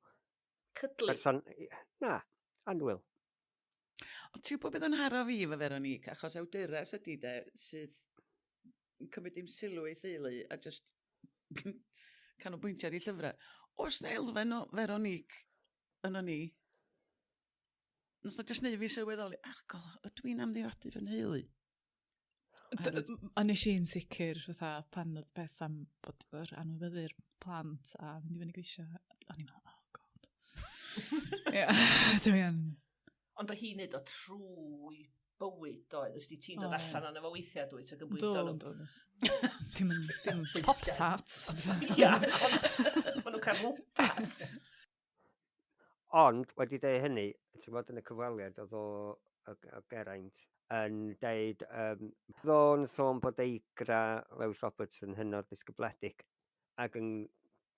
Cydlu. person... Na, annwyl. Ond ti'n gwybod beth yn haro fi efo Veronique, achos awdures ydy de, sydd yn cymryd dim sylw ei theulu a just canolbwyntio ar ei llyfrau. Oes na elfen o Veronique yno ni? Nath o just neud fi sylweddoli, argol, ydw i'n amddifadu fy nheulu? A nes i'n sicr, fatha, pan oedd beth am bod yr anwybyddu'r plant a mynd i fyny grisiau, o'n i'n meddwl, oh god. Ie, dwi'n... Ond o hi'n neud o trwy bywyd oedd, os di ti'n dod O, ie. allan arno fo weithiau dwyt ac yn Do, bwydo nhw. do. Dim yn, dim yn pop-tarts. Ia, ond maen nhw'n cael rhywbeth. Ond, wedi deud hynny, ti'n gwybod yn y cyfweliad oedd o Geraint yn deud, oedd o'n sôn bod eigra Lewis Roberts yn hynod ddisgybledig ac yn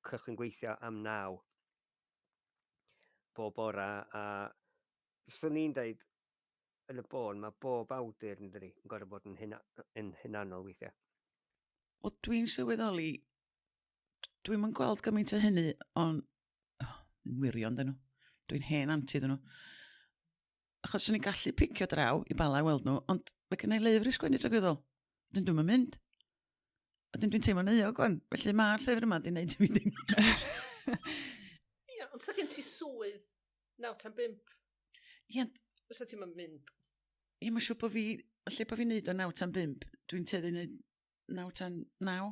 cychwyn gweithio am 9 bob bora, a swn i'n deud yn y bôn, mae bob awdur yn dydi, yn gorfod bod yn hunanol weithiau. Wel, dwi'n sylweddoli, dwi'm yn gweld gymaint o hynny, ond oh, yn wirion dyn nhw. Dwi'n hen anti dyn nhw. Achos swn i'n gallu picio draw i Bala i weld nhw, ond mae gen i lyfr i sgwennu tragwyddol. Dyn dwi'm yn mynd. A dyn dwi'n teimlo'n euog wan. Felly mae'r llyfr yma di wneud i fi ddim. Ia, ond sa gen ti swydd 9 tan 5? Ie, Fysa ti'n mynd? Ie, mae'n siŵr bod fi, lle bod fi'n neud o 9 tan 5, dwi'n tueddu neud 9 tan 9.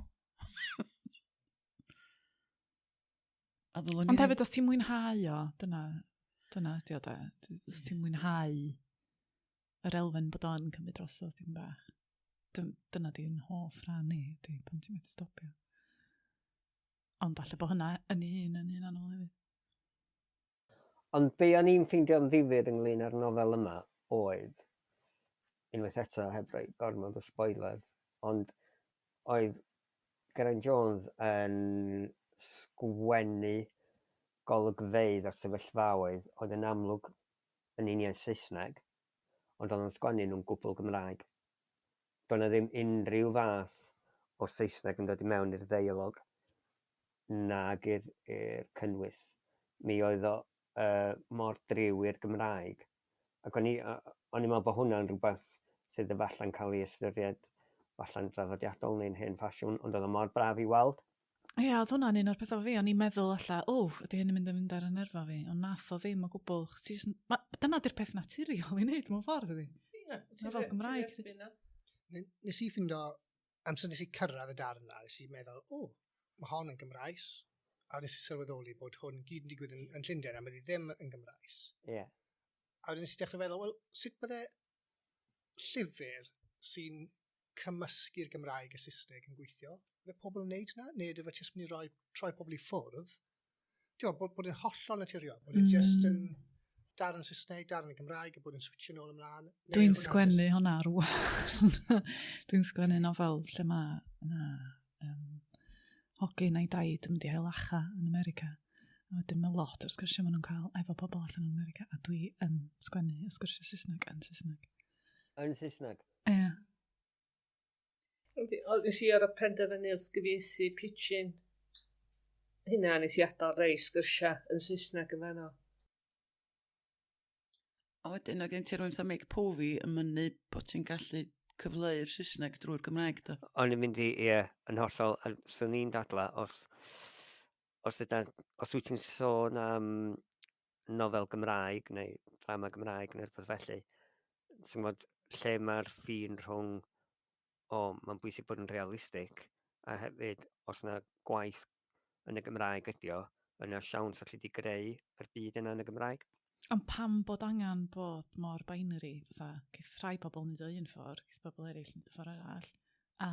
A ddylwn i Ond ddim. hefyd, os ti'n mwynhau o, dyna ydi o de. Os ti'n mwynhau yr elfen bod o'n cymryd drosodd dim bach. Dyna di'n hoff rhan i, ydi, pan ti'n methu stopio. Ond falle bod hynna yn ei hun yn un anodd hefyd. Ond be o'n i'n ffeindio'n ddifyr ynglyn â'r nofel yma oedd, unwaith eto heb roi gormod o spoilers, ond oedd Geraint Jones yn sgwennu golygfeydd o sefyllfaoedd oedd yn amlwg yn uniaith Saesneg, ond oedd o'n sgwennu nhw'n gwbl Gymraeg. Doedd 'na ddim unrhyw fath o Saesneg yn dod i mewn i'r ddeialog nag i'r cynnwys. Mi oedd o mor driw i'r Gymraeg. Ac o'n i'n meddwl bod hwnna'n rhywbeth sydd efallai'n cael ei ystyried falle'n draddodiadol neu'n hen ffasiwn, ond oedd o mor braf i weld. Ie, oedd hwnna'n un o'r pethau fi, o'n i'n meddwl alla, o, ydy hyn yn mynd ar y nerfa fi, ond nath o ddim o gwbl. Chos ti jyst yn-, ma-, dyna di'r peth naturiol i wneud mewn ffordd, ydi? Ie, Ma' fel ti'n Gymraeg. erbyn o. Nes i ffindo, amser nes i cyrraedd y darn yna, nes i meddwl, o, mae hon yn Gymraes. A nes i sylweddoli bod hwn gyd yn digwydd yn, yn Llundain a mae ddim yn Gymraes. Ie. Yeah. A wedyn nes i dechrau feddwl, wel, sut bydde llyfr sy'n cymysgu'r Gymraeg a Saesneg yn gweithio? Bydde pobl yn neud hwnna? Neu ydy fe jyst mynd i roi, troi pobl i ffwrdd? Ti'n gwbod, bod, bod yn hollol naturiol, bod mm. just yn darn Saesneg, darn yn Gymraeg, a bod yn switcho nôl ymlaen. Dwi'n sgwennu hwnna rwan. Dwi'n sgwennu nofel lle mae yna um, hogyn a'i daid yn mynd i ail-acha yn America. A wedyn mae lot o'r sgyrsiau maen nhw'n cael efo pobl allan yn America, a dwi yn sgwennu y sgyrsiau Saesneg yn Saesneg. Yn Saesneg? Ie. Yeah. Nes i ar y penderfynu wrth gyfieithu pitching hynna, nes i adael rei sgyrsiau yn Saesneg yn fanno. A wedyn, o gen ti rhywun fatha Mick Povey yn mynnu bod ti'n gallu cyfleu'r Saesneg drwy'r Gymraeg, do? O'n i'n mynd i, ie, yn hollol, a swn i'n dadla, os, os, yda, os wyt ti'n sôn am nofel Gymraeg neu drama Gymraeg neu rhywbeth felly, ti'n gwybod lle mae'r ffin rhwng, o, mae'n bwysig bod yn realistig, a hefyd, os yna gwaith yn y Gymraeg ydi o, yna siawns allu di greu yr byd yna yn y Gymraeg. Ond pam bod angen bod mor binary, fatha, geith rhai pobl wneud o un ffordd, geith pobl eraill wneud o ffordd arall, a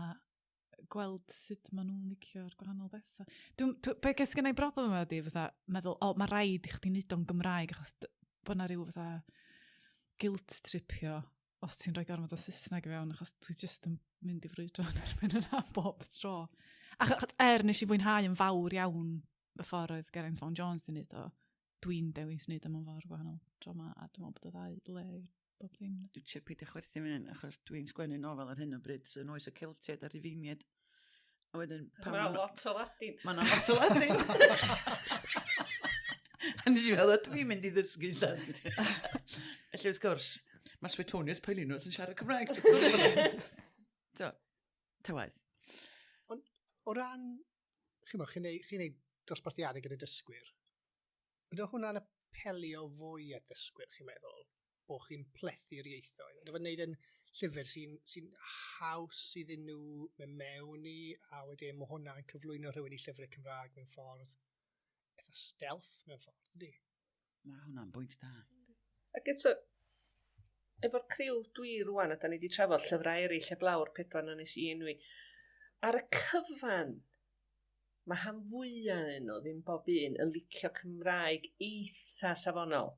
gweld sut maen nhw'n licio'r gwahanol bethau. Dwi'n, dwi, be ges gennau broblem yma ydi, fatha, meddwl, o, mae rhaid i chdi wneud o'n Gymraeg, achos bod na rhyw fatha guilt tripio os ti'n rhoi gormod o Saesneg i fewn, achos dwi jyst yn mynd i frwydro yn erbyn yna bob tro. Achos er nes i fwynhau yn fawr iawn y ffordd oedd Geraint Vaughan Jones di wneud o, dwi'n dewis wneud o mewn ffordd gwahanol tro yma, a dwi'n meddwl bod y ddau le i bob dim. Dwi'n trio peidio chwerthin fan hyn, achos dwi'n sgwennu nofel ar hyn o bryd, sy'n oes y Celtiaid a'r Rufeiniaid. A wedyn... Mae 'na lot o Ladin. Mae 'na lot o Ladin. A nes i feddwl, dwi'n mynd i ddysgu Lladin. Felly, wrth gwrs, mae Suetonius Paulinus yn siarad Cymraeg. Wrth gwrs bod o. Do, ta waeth. Ond o ran, chi'n chi'n neud, chi neud dosbarthiadau gyda dysgwyr, ydy hwnna'n apelio fwy at ddysgwyr, chi'n meddwl, bod chi'n plethu'r ieithoedd? Ydy fe'n neud yn llyfr sy'n sy haws iddyn nhw mynd mewn i, a wedyn mae hwnna'n cyflwyno rhywun i llyfrau Cymraeg mewn ffordd eitha stealth mewn ffordd, ydy? Mae hwnna'n bwynt da. Ac eto, efo'r criw dwi rwan, a da ni wedi trafod llyfrau eraill heblaw'r pedwar na nes i enwi, ar y cyfan, mae rhan fwyaf yn nhw, ddim bob un, yn licio Cymraeg eitha safonol.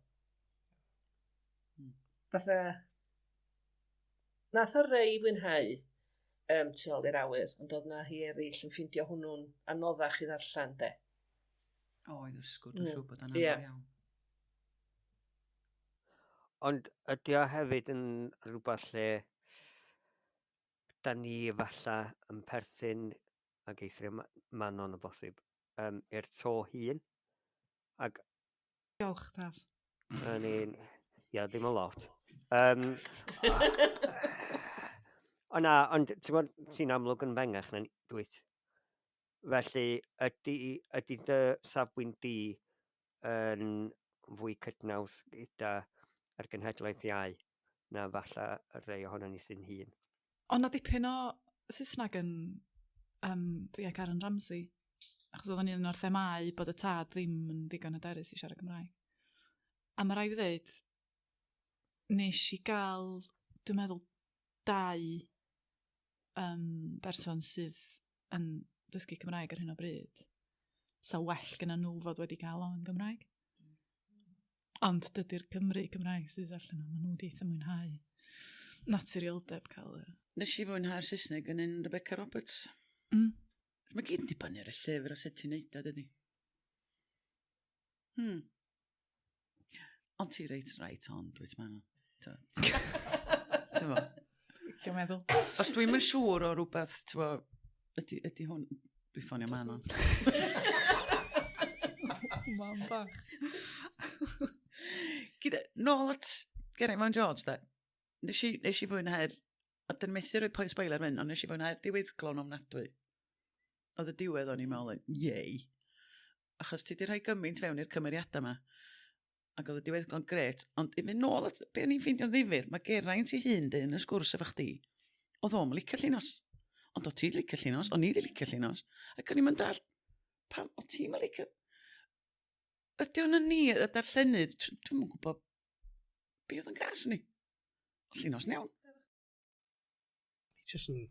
Fatha, nath o rei fwynhau um, tu ôl i'r awyr, ond oedd na hi eraill yn ffeindio hwnnw'n anoddach i ddarllen, de. O, i ddysgwr, dwi'n siŵr bod o'n anodd iawn. Ond ydy o hefyd yn rhywbeth lle da ni efalla yn perthyn, ac eithrio Manon o bosib, um, i'r to hun. Ac Diolch, Daf. I mean, ia, ddim a lot. Um, o na, ond ti'n gwybod, ti'n amlwg yn fengach na dwyt. Felly, ydy, ydy dy safbwynt di yn fwy cydnaws gyda yr genhedlaeth iau na falle y rhai ohono ni sy'n hŷn? Ond na dipyn o Saesneg yn um, fi a Karen Ramsey. Achos oedd o'n un o'r themâu bod y tad ddim yn ddigon hyderus i siarad Cymraeg. A mae rhaid fi ddeud, nes i gael, dwi'n meddwl, dau um, berson sydd yn dysgu Cymraeg ar hyn o bryd. So well gyda nhw fod wedi cael o yn Gymraeg. Ond dydy'r Cymry Cymraeg sydd allan o, maen nhw wedi eitha mwynhau naturioldeb cael y... Nes i fwynhau'r Saesneg yn un Rebecca Roberts. Mae gyd yn dibynnu ar y llyfr a sut ti'n neud o, dydy. Ond ti reit right on, dwyt man. Ti'n fo? Dwi'n meddwl. Os dwi'n mynd siŵr o rhywbeth, ti'n fo, ydy, ydy hwn... Dwi'n ffonio Manon. Mam bach. Gyda, nôl at Geraint Vaughan George, da. Nes i, nes i fwynhau'r... A dyn methu rhoi pwy spoiler fan, ond nes i fwynhau'r diweddglo'n ofnadwy. Oedd y diwedd o'n i'n meddwl, yay. Achos ti di rhoi gymaint fewn i'r cymeriadau yma. Ac oedd y diweddglo'n gret, ond i fynd nôl at be o'n i'n ffeindio'n ddifyr, mae Geraint ei hun dyn yn y sgwrs efo chdi. Oedd o'm licio Llinos. Ond o ti'n licio Llinos, o'n i di licio Llinos. Ac o'n i'n mynd all, Pam, o ti'n mynd licio... Ydy o'n ni, y darllenydd, dwi'm yn gwybod be oedd yn gas ni. O Llinos yn iawn. Just yn...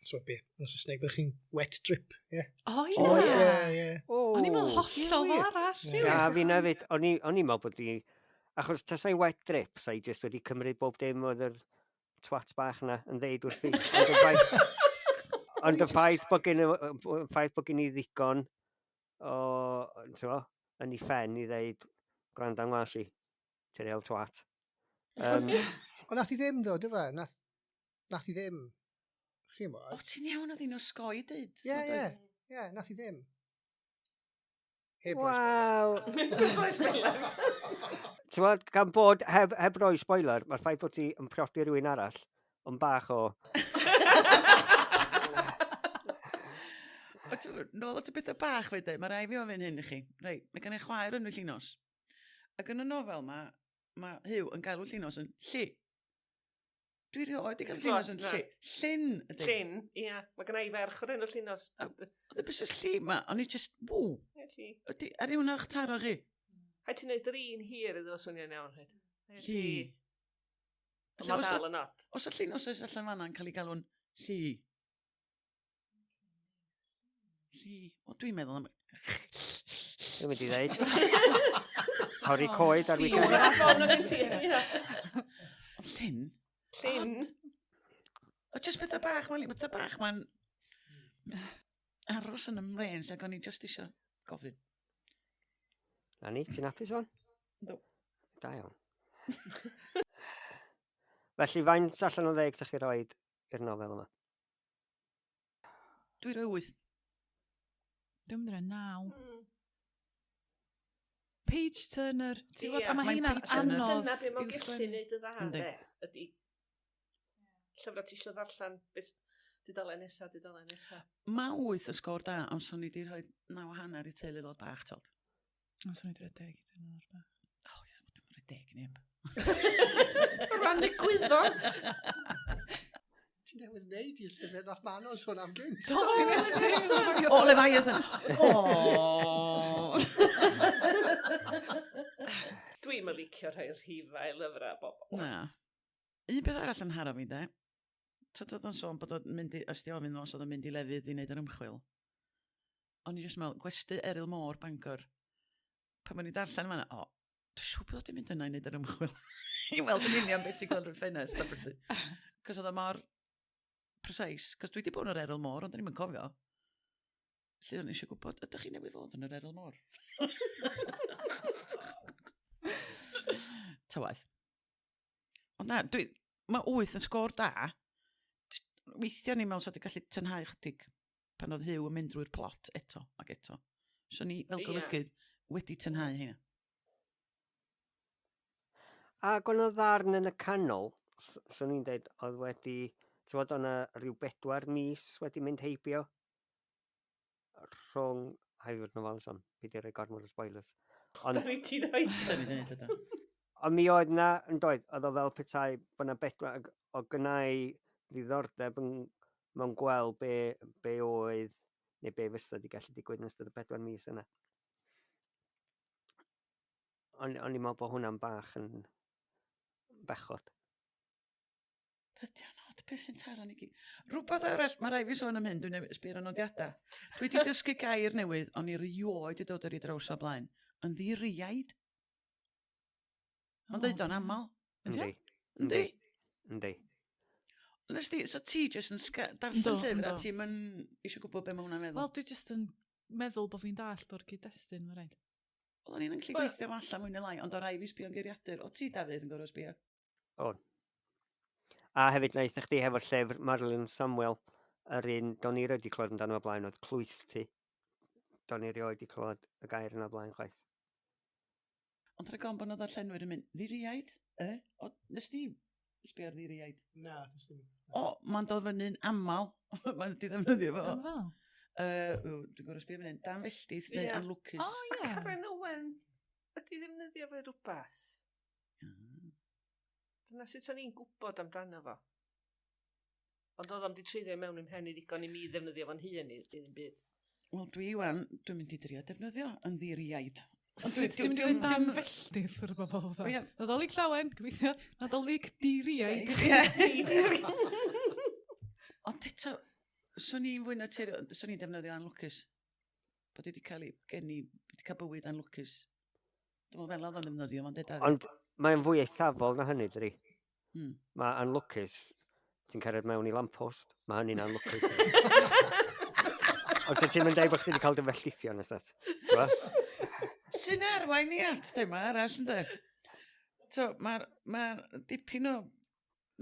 So be, yn Saesneg, byddwch chi'n wet drip, ie? Yeah. O, ie. O, ie. Ie, ie. O'n i'n meddwl hollol wir. arall. Ie. Na, fi na fyd. O'n i'n meddwl bod i... Achos tasai wet drip, sa'i just wedi cymryd bob dim oedd yr twat bach na yn ddeud wrthi. Ond y ffaith, ond y ffaith bod gen, y ffaith bod gen i ddigon o, ti'n yn ei ffen i ddeud, gwranda ngwas i, ti'n real twat. Ond nath i ddim ddo, dy fe? Nath, nath i ddim. Chi'n O, bod? ti'n iawn, oedd hi'n osgoi deud. Ie, ie. Ie, nath i ddim. Heb roi spoiler. Wel, Rhoi spoilers. ti'n gwbod, gan bod heb roi spoiler, mae'r ffaith bod ti yn priodi rhywun arall yn bach o... O, ti'n gwbod, nôl at y bethau bach fe dweud, mae rai fi ofyn hyn i chi. Reit, mae gen i chwaer yn y Llinos. Ac yn y nofel ma, mae Huw yn galw Llinos yn lli. Dwi rioed wedi cael Llinos yn Na. lli. Llyn ydy. Llyn, ia. Mae gynna i ferch o'r enw Llinos. Oedd y busnes lli ma, o'n i just, ww, Ie, lli. ydy, ar yw hwnna o'ch taro chi? Rhaid ti'n neud yr un hir iddo fo swnio'n iawn. Rhaid. Lli. Ond mae dal yn od. Os y Llinos oes allan fanna yn cael ei galw'n lli. Lli. O, dwi'n meddwl am... Dwi'n mynd i ddeud. Torri coed ar Lli. weekend. Afon o gen ti. Ie. Ond llyn? Llyn. O, just bethau bach, mae'n bethau bach, mae'n aros yn y mrens ac o'n i just isio gofyn. Na ni, ti'n hapus o'n? Yndw. Da iawn. Felly, faint allan o 10 sa'ch chi roed i'r nofel yma? Dwi'n rhoi 8. Dwi'n mynd i roi 9. Page turner. Ti'n gwybod, Ie. a mae Mae'n heina'n page turner. anodd. Dyna be mae'n i'w gallu sgwennu. neud y dda, Yndi. de, ydi llyfrau ti eisiau ddarllen, beth dudalen nesa, dudalen nesa. Mae 8 yn sgôr da, ond swn i wedi rhoi 9.5 i teulu ddod bach, tod. O, swn i wedi rhoi 10 i teulu ddod bach. O, yes, dwi'n rhoi 10 neb. Rhan y gwyddon! Ti'n newydd wneud i'r llyfr nath Manon sôn am gynt. Do, mi nes di. O, Leviathan! O! Dwi'm yn licio rhoi rhifau i lyfrau bobl. Na. Un peth arall yn haro fi, de. Tyd oedd o'n sôn bod o'n mynd i, os di ofyn os oedd o'n mynd i lefydd i wneud yr ymchwil. O'n i jyst meddwl, gwesty Eryl Môr, Bangor. Pan o'n i'n darllen yma, o, dwi'n siŵr bod o'n mynd yna i wneud yr ymchwil. I weld yn union beth ti'n gweld drwy'r ffenest a beth. Cos oedd o mor precise. Cos dwi wedi bod yn yr Eryl Môr, ond o'n i'm yn cofio. Felly o'n i eisiau gwybod, ydych chi newydd fod yn yr Eryl Môr? Ta waeth. Ond na, dwi, mae 8 yn sgôr da. Jyst Weithiau ni'n meddwl sa di gallu tynhau chydig pan oedd Huw yn mynd drwy'r plot eto ac eto. So ni fel Ie. golygydd wedi tynhau heina. Ac o'n ddarn yn y canol, swn i'n dweud, oedd wedi, ti'n gwbod, o'na rhyw 4 mis wedi mynd heibio rhwng, hai fod yn ofalus am, peidio rhoi gormod o spoilers. Ond, Da ni ti dweud. Da ni 'di neud o do. ond mi oedd na, yn doedd, oedd o fel petai bod na bedwar, ag o gynnau ddiddordeb yn, mewn gweld be oedd, neu be fysa wedi gallu digwydd yn ystod y 4 mis yna. O'n i'n meddwl bod hwnna'n bach yn bechod. Dydy o'n od, beth sy'n taro ni gyd. Rhywbeth arall, mae rai fi sôn am hyn, dwi'n newid sbio ar y nodiadau. Dwi wedi dysgu gair newydd, ond i rioed wedi dod ar ei draws o blaen. Yn ddiriaid. Mae'n dweud o'n aml. Yndi o? Yndi. Yndi? Yndi. Nes di, so ti jyst yn darllen Yndw, llyfr a yndw. ti'n mynd eisiau gwybod be mae hwnna'n meddwl. Wel, dwi jyst yn meddwl bod fi'n dallt o'r cyd-destun, mae'n rhaid. Oedden ni'n gallu gweithio fo allan mwy neu lai, ond o rai fi sbio'n geiriadur. O ti, Dafydd, yn gorfod sbio? O'n. A hefyd naeth chdi hefo'r llyfr Marilyn Samuel, yr un do'n i erioed 'di clywed amdano o blaen oedd Clwysty. Do'n i erioed 'di clywed y gair yna o blaen chwaith. Ond rhaid gofyn bod 'na ddarllenwyr yn mynd, ddiriaid? E? O, nes di sbio ar ddiriaid? Na, nes ddim. O, mae'n dod fyny'n aml. Mae'n di ddefnyddio fo. Dyma fel. Dwi'n gorfod sbio fan hyn. Dan Felltith neu Ie. Anlwcus. O, A ie. Karen Owen, ydy ddefnyddio fe rhywbeth? Ah. Dyna sut o'n i'n gwybod amdano fo. Ond oedd o'm di treiddio i mewn i'm mhen i ddigon i mi ddefnyddio fo'n hun i ddim byd. Wel, dwi wan, dwi'n mynd i drio defnyddio yn ddiriaid. Sut ti'n mynd i fynd dan felltith wrth bobl fatha? Ie. Nadolig llawen, gobeithio. Nadolig diriaid. Ond eto, swn i'n fwy naturiol, swn i'n defnyddio anlwcus. Bod wedi cael ei geni, wedi cael bywyd anlwcus. Dwi'n meddwl fel oedd o'n defnyddio, mae'n deud. Ond mae'n fwy eithafol na hynny, dydi? Mae anlwcus, ti'n cyrraedd mewn i lamppost, mae hynny'n anlwcus. Ond so ti'n mynd dweud bod chdi wedi cael dy felltithio nes dat? Sy'n arwain ni at thema arall, ynddo? So, mae'r ma dipyn o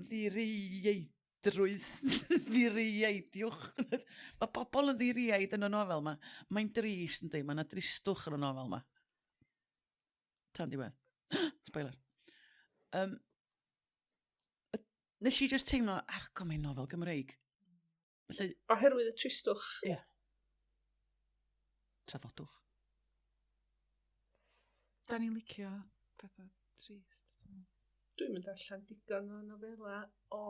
ddirieidrwydd, ddireieidiwch. Mae pobl yn ddirieid yn y nofel yma. Mae'n drist, ynddi? Mae yna dristwch yn y nofel yma. Tan diwedd. Spoiler. Nes i just teimlo, argo mae'n nofel Gymreig. Felly... Oherwydd y tristwch. Ie. Yeah. Trafodwch. Da ni'n licio pethau trist. Dwi'n mynd allan digon o nofela o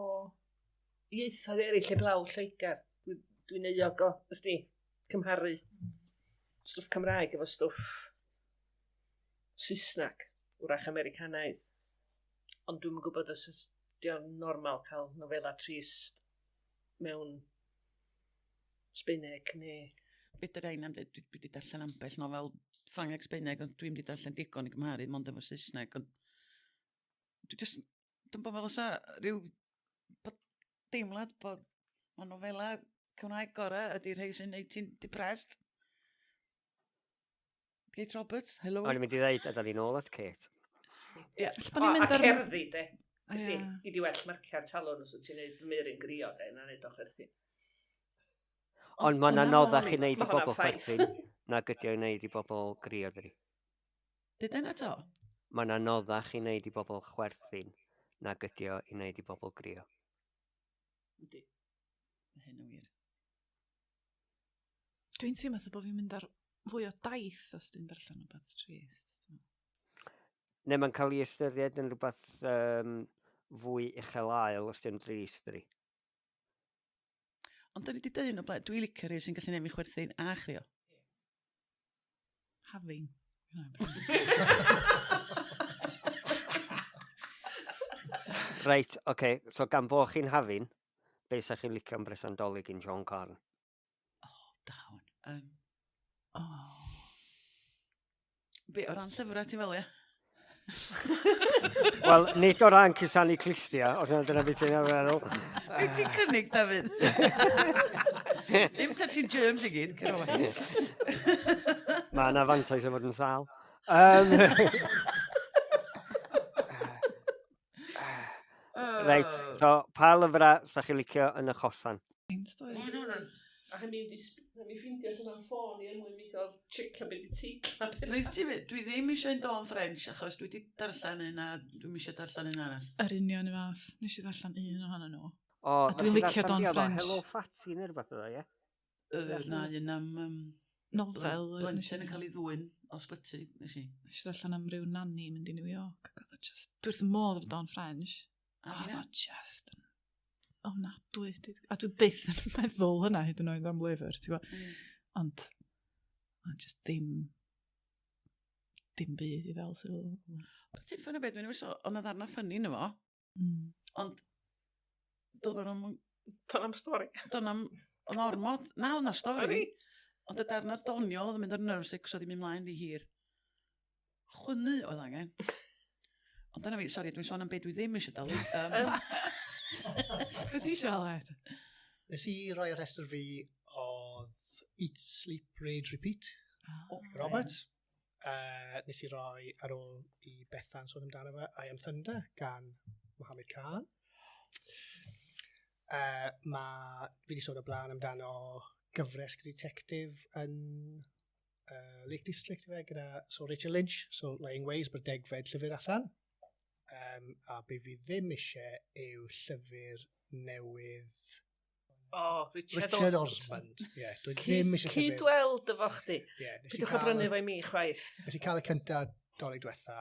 ieithoedd eraill heblaw Lloegr. Dwi'n dwi euog o, ysdi, cymharu stwff Cymraeg efo stwff Saesneg, wrach Americanaidd. Ond dwi'm yn gwybod os ydy o'n normal cael nofela trist mewn Sbaeneg neu... Fedra i am dweud, dwi wedi darllen ambell nofel Ffrangeg Sbaeneg, ond dwi'm wedi darllen digon i gymharu mond efo Saesneg, ond dwi just, dwi'n bod fel osa rhyw bod deimlad bod ma' nofela Cymraeg gorau ydy'r rhai sy'n neud ti'n depressed. Kate Roberts, hello. O'n i'n mynd i ddeud, a da ni nôl at Kate. Ie. Bod ni'n mynd ar... ar... cerddi, de. Ysdi, Ie. gyd i well marciau'r talon os wyt ti'n neud Meirin grio, de, na neud o chwerthin. Ond mae'n Dyna anoddach fo. i wneud i Ma' hwnna'n bobl ffaith. chwerthin nag ydi o i wneud i bobl grio, dydi. Dyd yna to? Mae'n anoddach i wneud i bobl chwerthin nag ydi o i wneud i bobl grio. Yndi. Mae hyn yn wir. Dwi'n teimlo fatha bod fi'n mynd ar fwy o daith os dwi'n darllen rhywbeth trist. dwi'n meddwl. Neu mae'n cael ei ystyried yn rhywbeth fwy uchel ael os di'n drist, dydi. Ond da ni wedi dweud o blaen, dwi'n licio rhai sy'n gallu neud mi chwerthin a chrio. Having. Reit, oce, okay. So gan bo chi'n hafin, be sa chi'n licio am bresan Dolig yn John Carn? Da hwn. Oh. Be, o ran llyfrau ti'n fel, ie? Wel, nid o ran cusanu clustia, os yna dyna beth ti'n meddwl. Be ti'n cynnig, Dafydd? Ddim ta ti'n germs i gyd, cer o. Mae yna fantais o fod yn sâl. Reit, so pa lyfrau sa chi'n licio yn y chosan? A hynny wedi mi ffeindio allan am ffôn i er mwyn mi gael checio beth i teitla pethau. Reit ti fyd, dwi ddim eisiau un Dawn French achos dwi wedi darllen un a dwi'm eisiau darllen un arall. Yr union y fath. Nes i ddarllen un ohonyn nhw. O, A dwi'n nath chi licio ddarllen Dawn be oedd o? French. Hello Fatty neu rhywbeth oedd o, ie? Na, un am Nofel. blentyn yn cael ei ddwyn o sbyty, nes i. Nes i ddarllen am ryw nanny mynd i New York. Ac oedd o just... Dwi wrth y modd efo Dawn French. A Oedd ie. o just yn ofnadwy. A dwi byth yn meddwl hynna hyd yn oed am lyfr, ti'n gwbod. Ond, ond just ddim dim byd i ddel sylw. Ti'n ffynnu beth, mae'n so, ond oedd arna ffynnu yno fo, ond doedd o'n Do'n am stori. do'n am, oedd ormod, na, oedd na stori. O'n i? Ond y darna doniol oedd yn mynd ar nerves cos oedd hi'n mynd mlaen rhy hir. Chwynnu oedd angen. Ond dyna fi, sori, dwi'n sôn am beth dwi ddim eisiau dalu. Be ti eisiau, Aled? Nes i roi ar rhestr fi oedd Eat, Sleep, Rage, Repeat, O, Robert. Nes i roi ar ôl i Bethan sôn amdano fe, I Am Thunder gan Mohammed Khan. Ma, fi wedi sôn o blaen amdano gyfres detective yn Lake District fe, gyda so Rachel Lynch, so Lying Ways, mae'r degfed llyfr allan. A be fi ddim eisiau yw llyfr newydd O, Richard, Richard Osmond. Ie, yeah, dwi ddim eisiau llyfr. Cydweld efo chdi. Ie, nes i Pidwch â cael- brynu fo i mi chwaith. Nes i cael y cynta Dolig diwetha,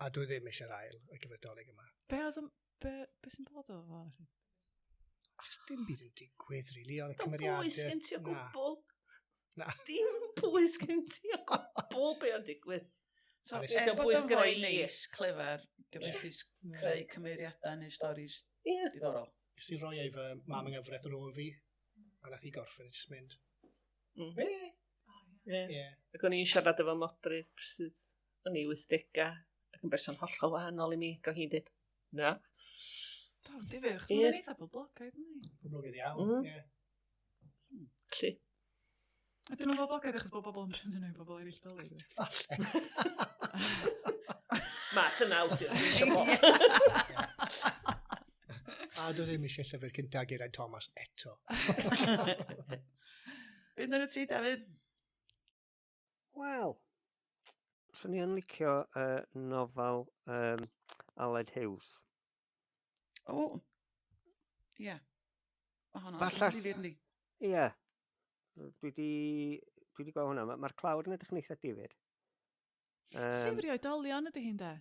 a dwi ddim eisiau'r ail ar gyfer Dolig yma. Be oedd yn... Be sy'n bod o fo? Just dim byd yn digwydd, really, oedd y Do'n cymeriadau... bwys gen ti o Na. gwbl. Na. Dim bwys gen ti o gwbl be o'n digwydd. So, A nes- er Dim bod bwys o'n gynna foi i. neis, clefar, diolch methu creu cymeriadau neu storis Ie. diddorol. Nes i roi ei fy mam yng nghyfraith yn ôl fi, a nath i gorffen, a just mynd, Be? Ie. Ie. Ac o'n i'n siarad efo modryb sydd yn ei 80au ac yn berson hollol wahanol i mi, ac o'n hi'n dweud, na. Do, difyr, chos Ie. mae'n eitha boblogaidd, yndi? Poblogaidd iawn, ie. Felly, Ydyn nhw'n boblogaidd achos bod bobl yn prynu nhw i bobl eraill dolyg? Falle. math yna awdur, dwi eisiau bod. A dwi ddim eisiau llyfr cynta Geraint Thomas eto. Be amdano ti, Dafydd? Wel, swn i yn licio nofel Aled Hughes. O, ie. Mae honno'n Falla- swnio'n ddifyr, yndi? Ie. Dwi di, dwi di gweld hwnna. Mae'r clawr yn edrych yn eitha difyr. Llyfr i oedolion ydy hi'n de?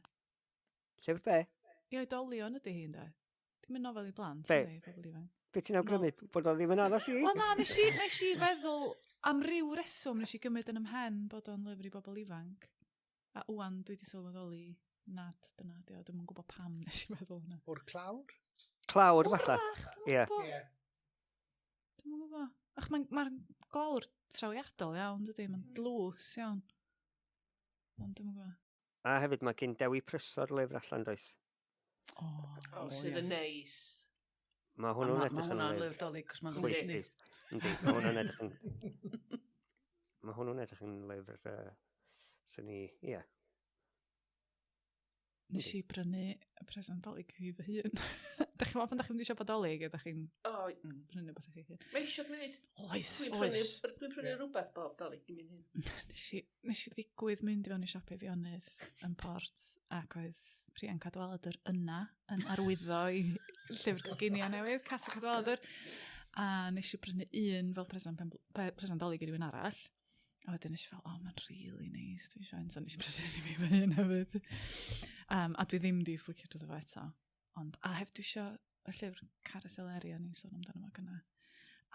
Llyfr be? I oedolion ydy hi'n de? Dim yn nofel i blant, Be? ydy, pobl ifanc. Be ti'n awgrymu? Bod o ddim yn addas i fi? Wel na, nes i feddwl am ryw reswm nes i gymryd yn ymhen bod o'n lyfr i bobl ifanc. A wan dwi wedi sylweddoli nad dyna ydi o. Dwi'm yn gwybod pam nes i feddwl hwnna. O'r clawr? Clawr falle. Wrach, dwi'm yn Ie. gwybod. Ie. Dwi'm yn gwybod. Ach, mae'n ma glawr trawiadol iawn, dydy? Mae'n dlws iawn. Ond dwi'm yn gwybod. A hefyd mae gen Dewi Prysor lyfr allan does. O, O, O, sydd ie. yn neis. Mae A hwnnw'n Ma' edrych yn hwnna'n lyfr lyfr dolyg, cos mae'n ddwy ni. chwithus. Yndi, mae hwnnw'n edrych yn... Mae hwnnw'n edrych yn lyfr... Swn i... Ie. Nes i brynu present Dolig i fi fy hun. Dach chi'n meddwl pan dach chi'n mynd i siopa Dolig a dach chi'n O, prynu beth i chi hun? mae eisiau gwneud. Oes, Dwi'n oes. prynu, dwi'n prynu rhywbeth bob Dolig i mi'n hun. Nes i ddigwydd mynd i fewn i siop Eifionydd yn Port ac oedd Rhian Cadwaladr yna yn arwyddo i llyfr coginio newydd, Casa Cadwaladr. A nes i brynu un fel present, present Dolig i rywun arall. A wedyn nes i fel, oh, mae'n really nice, dwi eisiau un. So nes i brynu un i fi fy hun hefyd. A dwi ddim di fflicio drwyddo fo eto. Ond, a hefyd dwi eisiau y llyfr Carys Eleri, o'n i'n sôn amdano fo gynna.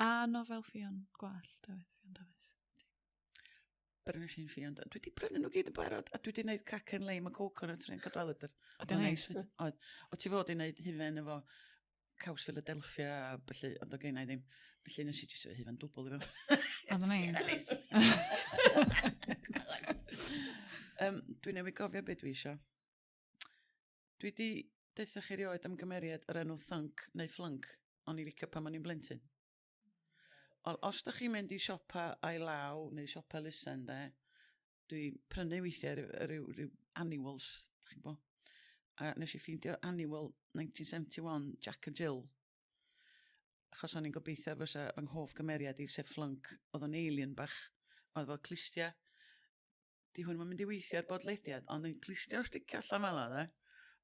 A nofel Ffion Gwallt hefyd, Ffion Dafis. Brynu si'n Ffion. Dwi wedi prynu nhw gyd yn barod, a dwi wedi gwneud cacen leim a coconut yn Cadwaladr. Oedd o'n neis neis? fyd. Oedd. O ti fod i wneud hufen efo caws Philadelphia a felly, ond o gen i ddim. Felly nes i jyst rhoi hufen dwbl i fe. Oedd o'n neis. Dwi newydd gofio beth dwi isio. Dwi di deutha chi erioed am gymeriad yr enw Thunk neu Flunk, o'n i licio pan o'n i'n blentyn. Wel, os da chi'n mynd i siopa a'i law neu siopa elusen, de, dwi prynu weithiau ryw annuals, da chi'n gwbo. A nes i ffeindio annual 1971 Jack and Jill. Achos o'n i'n gobeithio fysa fy nghoff gymeriad i, sef Flunk, oedd o'n alien bach, oedd efo clustia. Di hwn yn mynd i weithio ar bodlediad, ond yn clustia o'r sticio allan fel 'na, de.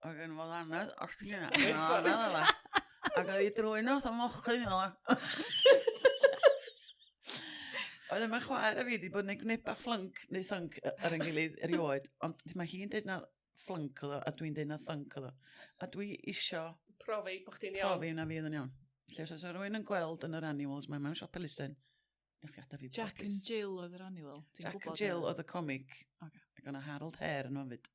Ac yn fod anad, os ti'n yna, fel 'na. Ac oedd ei drwyn o, fatha mochyn fel 'na. Oedd yma chwaer a fi wedi bod yn ei gwneba Flunk neu Thunk ar ein gilydd erioed, ond mae hi'n deud na Flunk oedd o, a dwi'n deud na Thunk oedd o. A dwi isio Profi bod chdi'n iawn. profi na fi oedd yn iawn. Felly os oes rhywun yn gweld yn yr annuals, mae mewn siop elusen, newch chi adael fi Jack gwybod, and please. Jill oedd yr annual. Ti'n Jack and gwybod Jill hynna? oedd y comic. Ocê. Ac o'na Harold Hare yn fyd.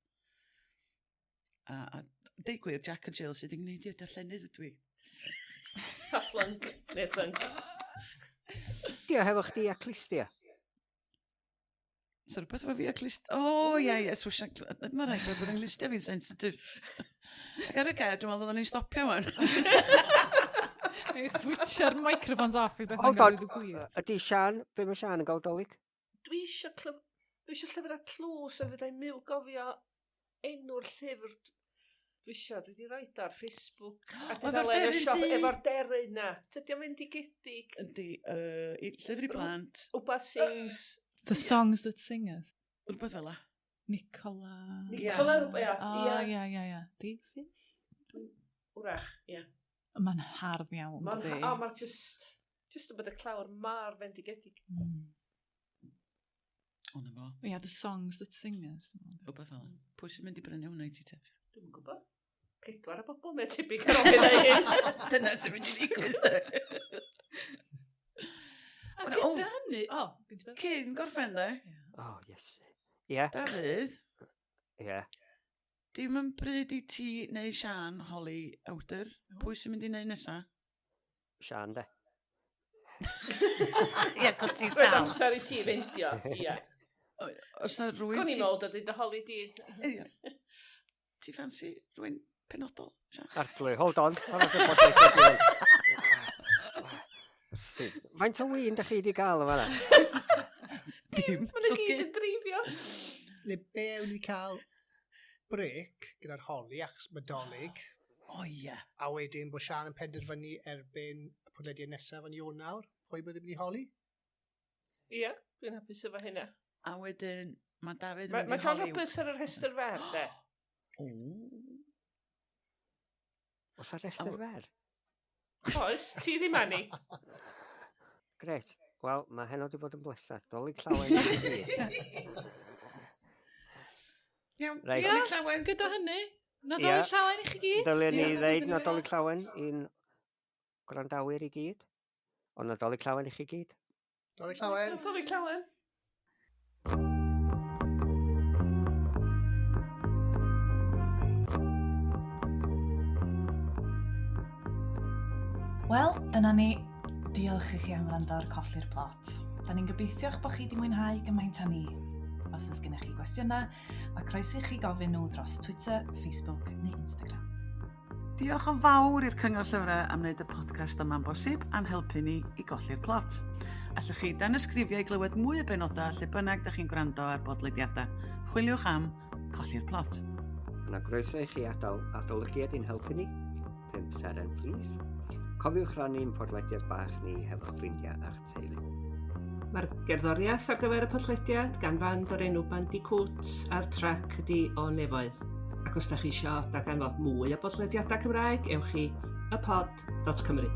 A deud gwir, Jack and Jill sydd wedi gwneud i'r darllenydd ydw i. A Flunk, neu Thunk. Dio hefo chdi a clustia. So rhywbeth efo fi a clust... O, ie, ie, swisian... Mae rhaid bod yn glustia fi'n sensitif. Ac ar y gair, dwi'n meddwl oedden ni'n stopio wan. Neu switcho'r microphones off i beth Hold on, yn gwir. ydy Sian, be mae Sian yn gael dolyg? Dwi eisiau clyf... Dwi eisiau llyfr a tlws a fydda i'n myw gofio enw'r llyfr. Dwi eisiau, dwi wedi rhoi ar Facebook. A Efo'r dudalen y deryn siop du. efo'r deryn na. Dydy o'n mynd i gedig. Yndi, llyfr i blant. Wba Sings. The Songs That Sing Us. Rhywbeth fel la. Nicola. Nicola rhywbeth, O, ie. ie, ie, ie. Davies? Wrach, ie. Mae'n hardd iawn, Mae'n dydi? o, mae'r just yn bod y clawr mor fendigedig. O, na fo. Ie, The Songs That Sing Us. Rhywbeth fel la. Pwy sy'n mynd i brynu hwnna i ti te? Dwi'm yn gwybod. 4 o bobl, mae'n tebyg ar ôl hynna i hyn. Dyna sy'n mynd i ddigwydd. A gyda hynny, o, gyn ti beth? Cyn gorffen, de. O, yes. Ie. Dafydd. Ie. Dim yn bryd i ti neu Sian holi awdur. Pwy sy'n mynd i wneud nesa? Sian, de. Ie, cos ti'n Roedd sal. amser i ti fendio, ie. Os na rwy'n... Gwni nôl dod i dy holi di. Ie. Ti ffansi rwy'n penodol, Sian? Arglwy, hold on. Hold on, hold on. Faint o win da chi wedi gael yma? Dim. Maen nhw gyd yn dreifio. Neu be ewn ni cael brec gyda'r holi achos mae dolyg. O ie. A wedyn bod Sian yn penderfynu erbyn y podlediad nesaf yn Ionawr, pwy bydd yn mynd i holi? Ie, dwi'n hapus efo hynna. A wedyn mae Dafydd yn Mae mynd ma i John holi... Roberts ar y rhestr fer, de. O. Os ar rhestr fer? Oes, ti ddim ani. Gret. Wel, mae heno wedi bod yn bleser. Dolig llawen i chi. Iawn, Reit. Dolig llawen. Gyda hynny, Nadolig llawen i chi gyd. Dylen ni ddeud Nadolig llawen i'n gwrandawyr i gyd. Ond Nadolig llawen i chi gyd. Dolig llawen. Nadolig llawen. Wel, dyna ni. Diolch i chi am wrando ar Colli'r Plot. Da ni'n gobeithio eich bod chi wedi mwynhau gymaint â ni. Os oes gennych chi gwestiynau, mae croeso i chi gofyn nhw dros Twitter, Facebook neu Instagram. Diolch yn fawr i'r Cyngor Llyfrau am wneud y podcast yma'n bosib a'n helpu ni i golli'r plot. Allwch chi danysgrifio i glywed mwy o benodau lle bynnag da chi'n gwrando ar bodlediadau. Chwiliwch am Colli'r Plot. Yna groeso i chi adael adolygiad i'n helpu ni. 5 seren, please. Cofiwch rannu'n podlediad bach ni hefo'ch ffrindiau a'ch teulu. Mae'r gerddoriaeth ar gyfer y podlediad gan fand o'r enw Bandicoot a'r trac ydi O Nefoedd. Ac os da chi isio darganfod mwy o bodlediadau Cymraeg, ewch i ypod.cymru.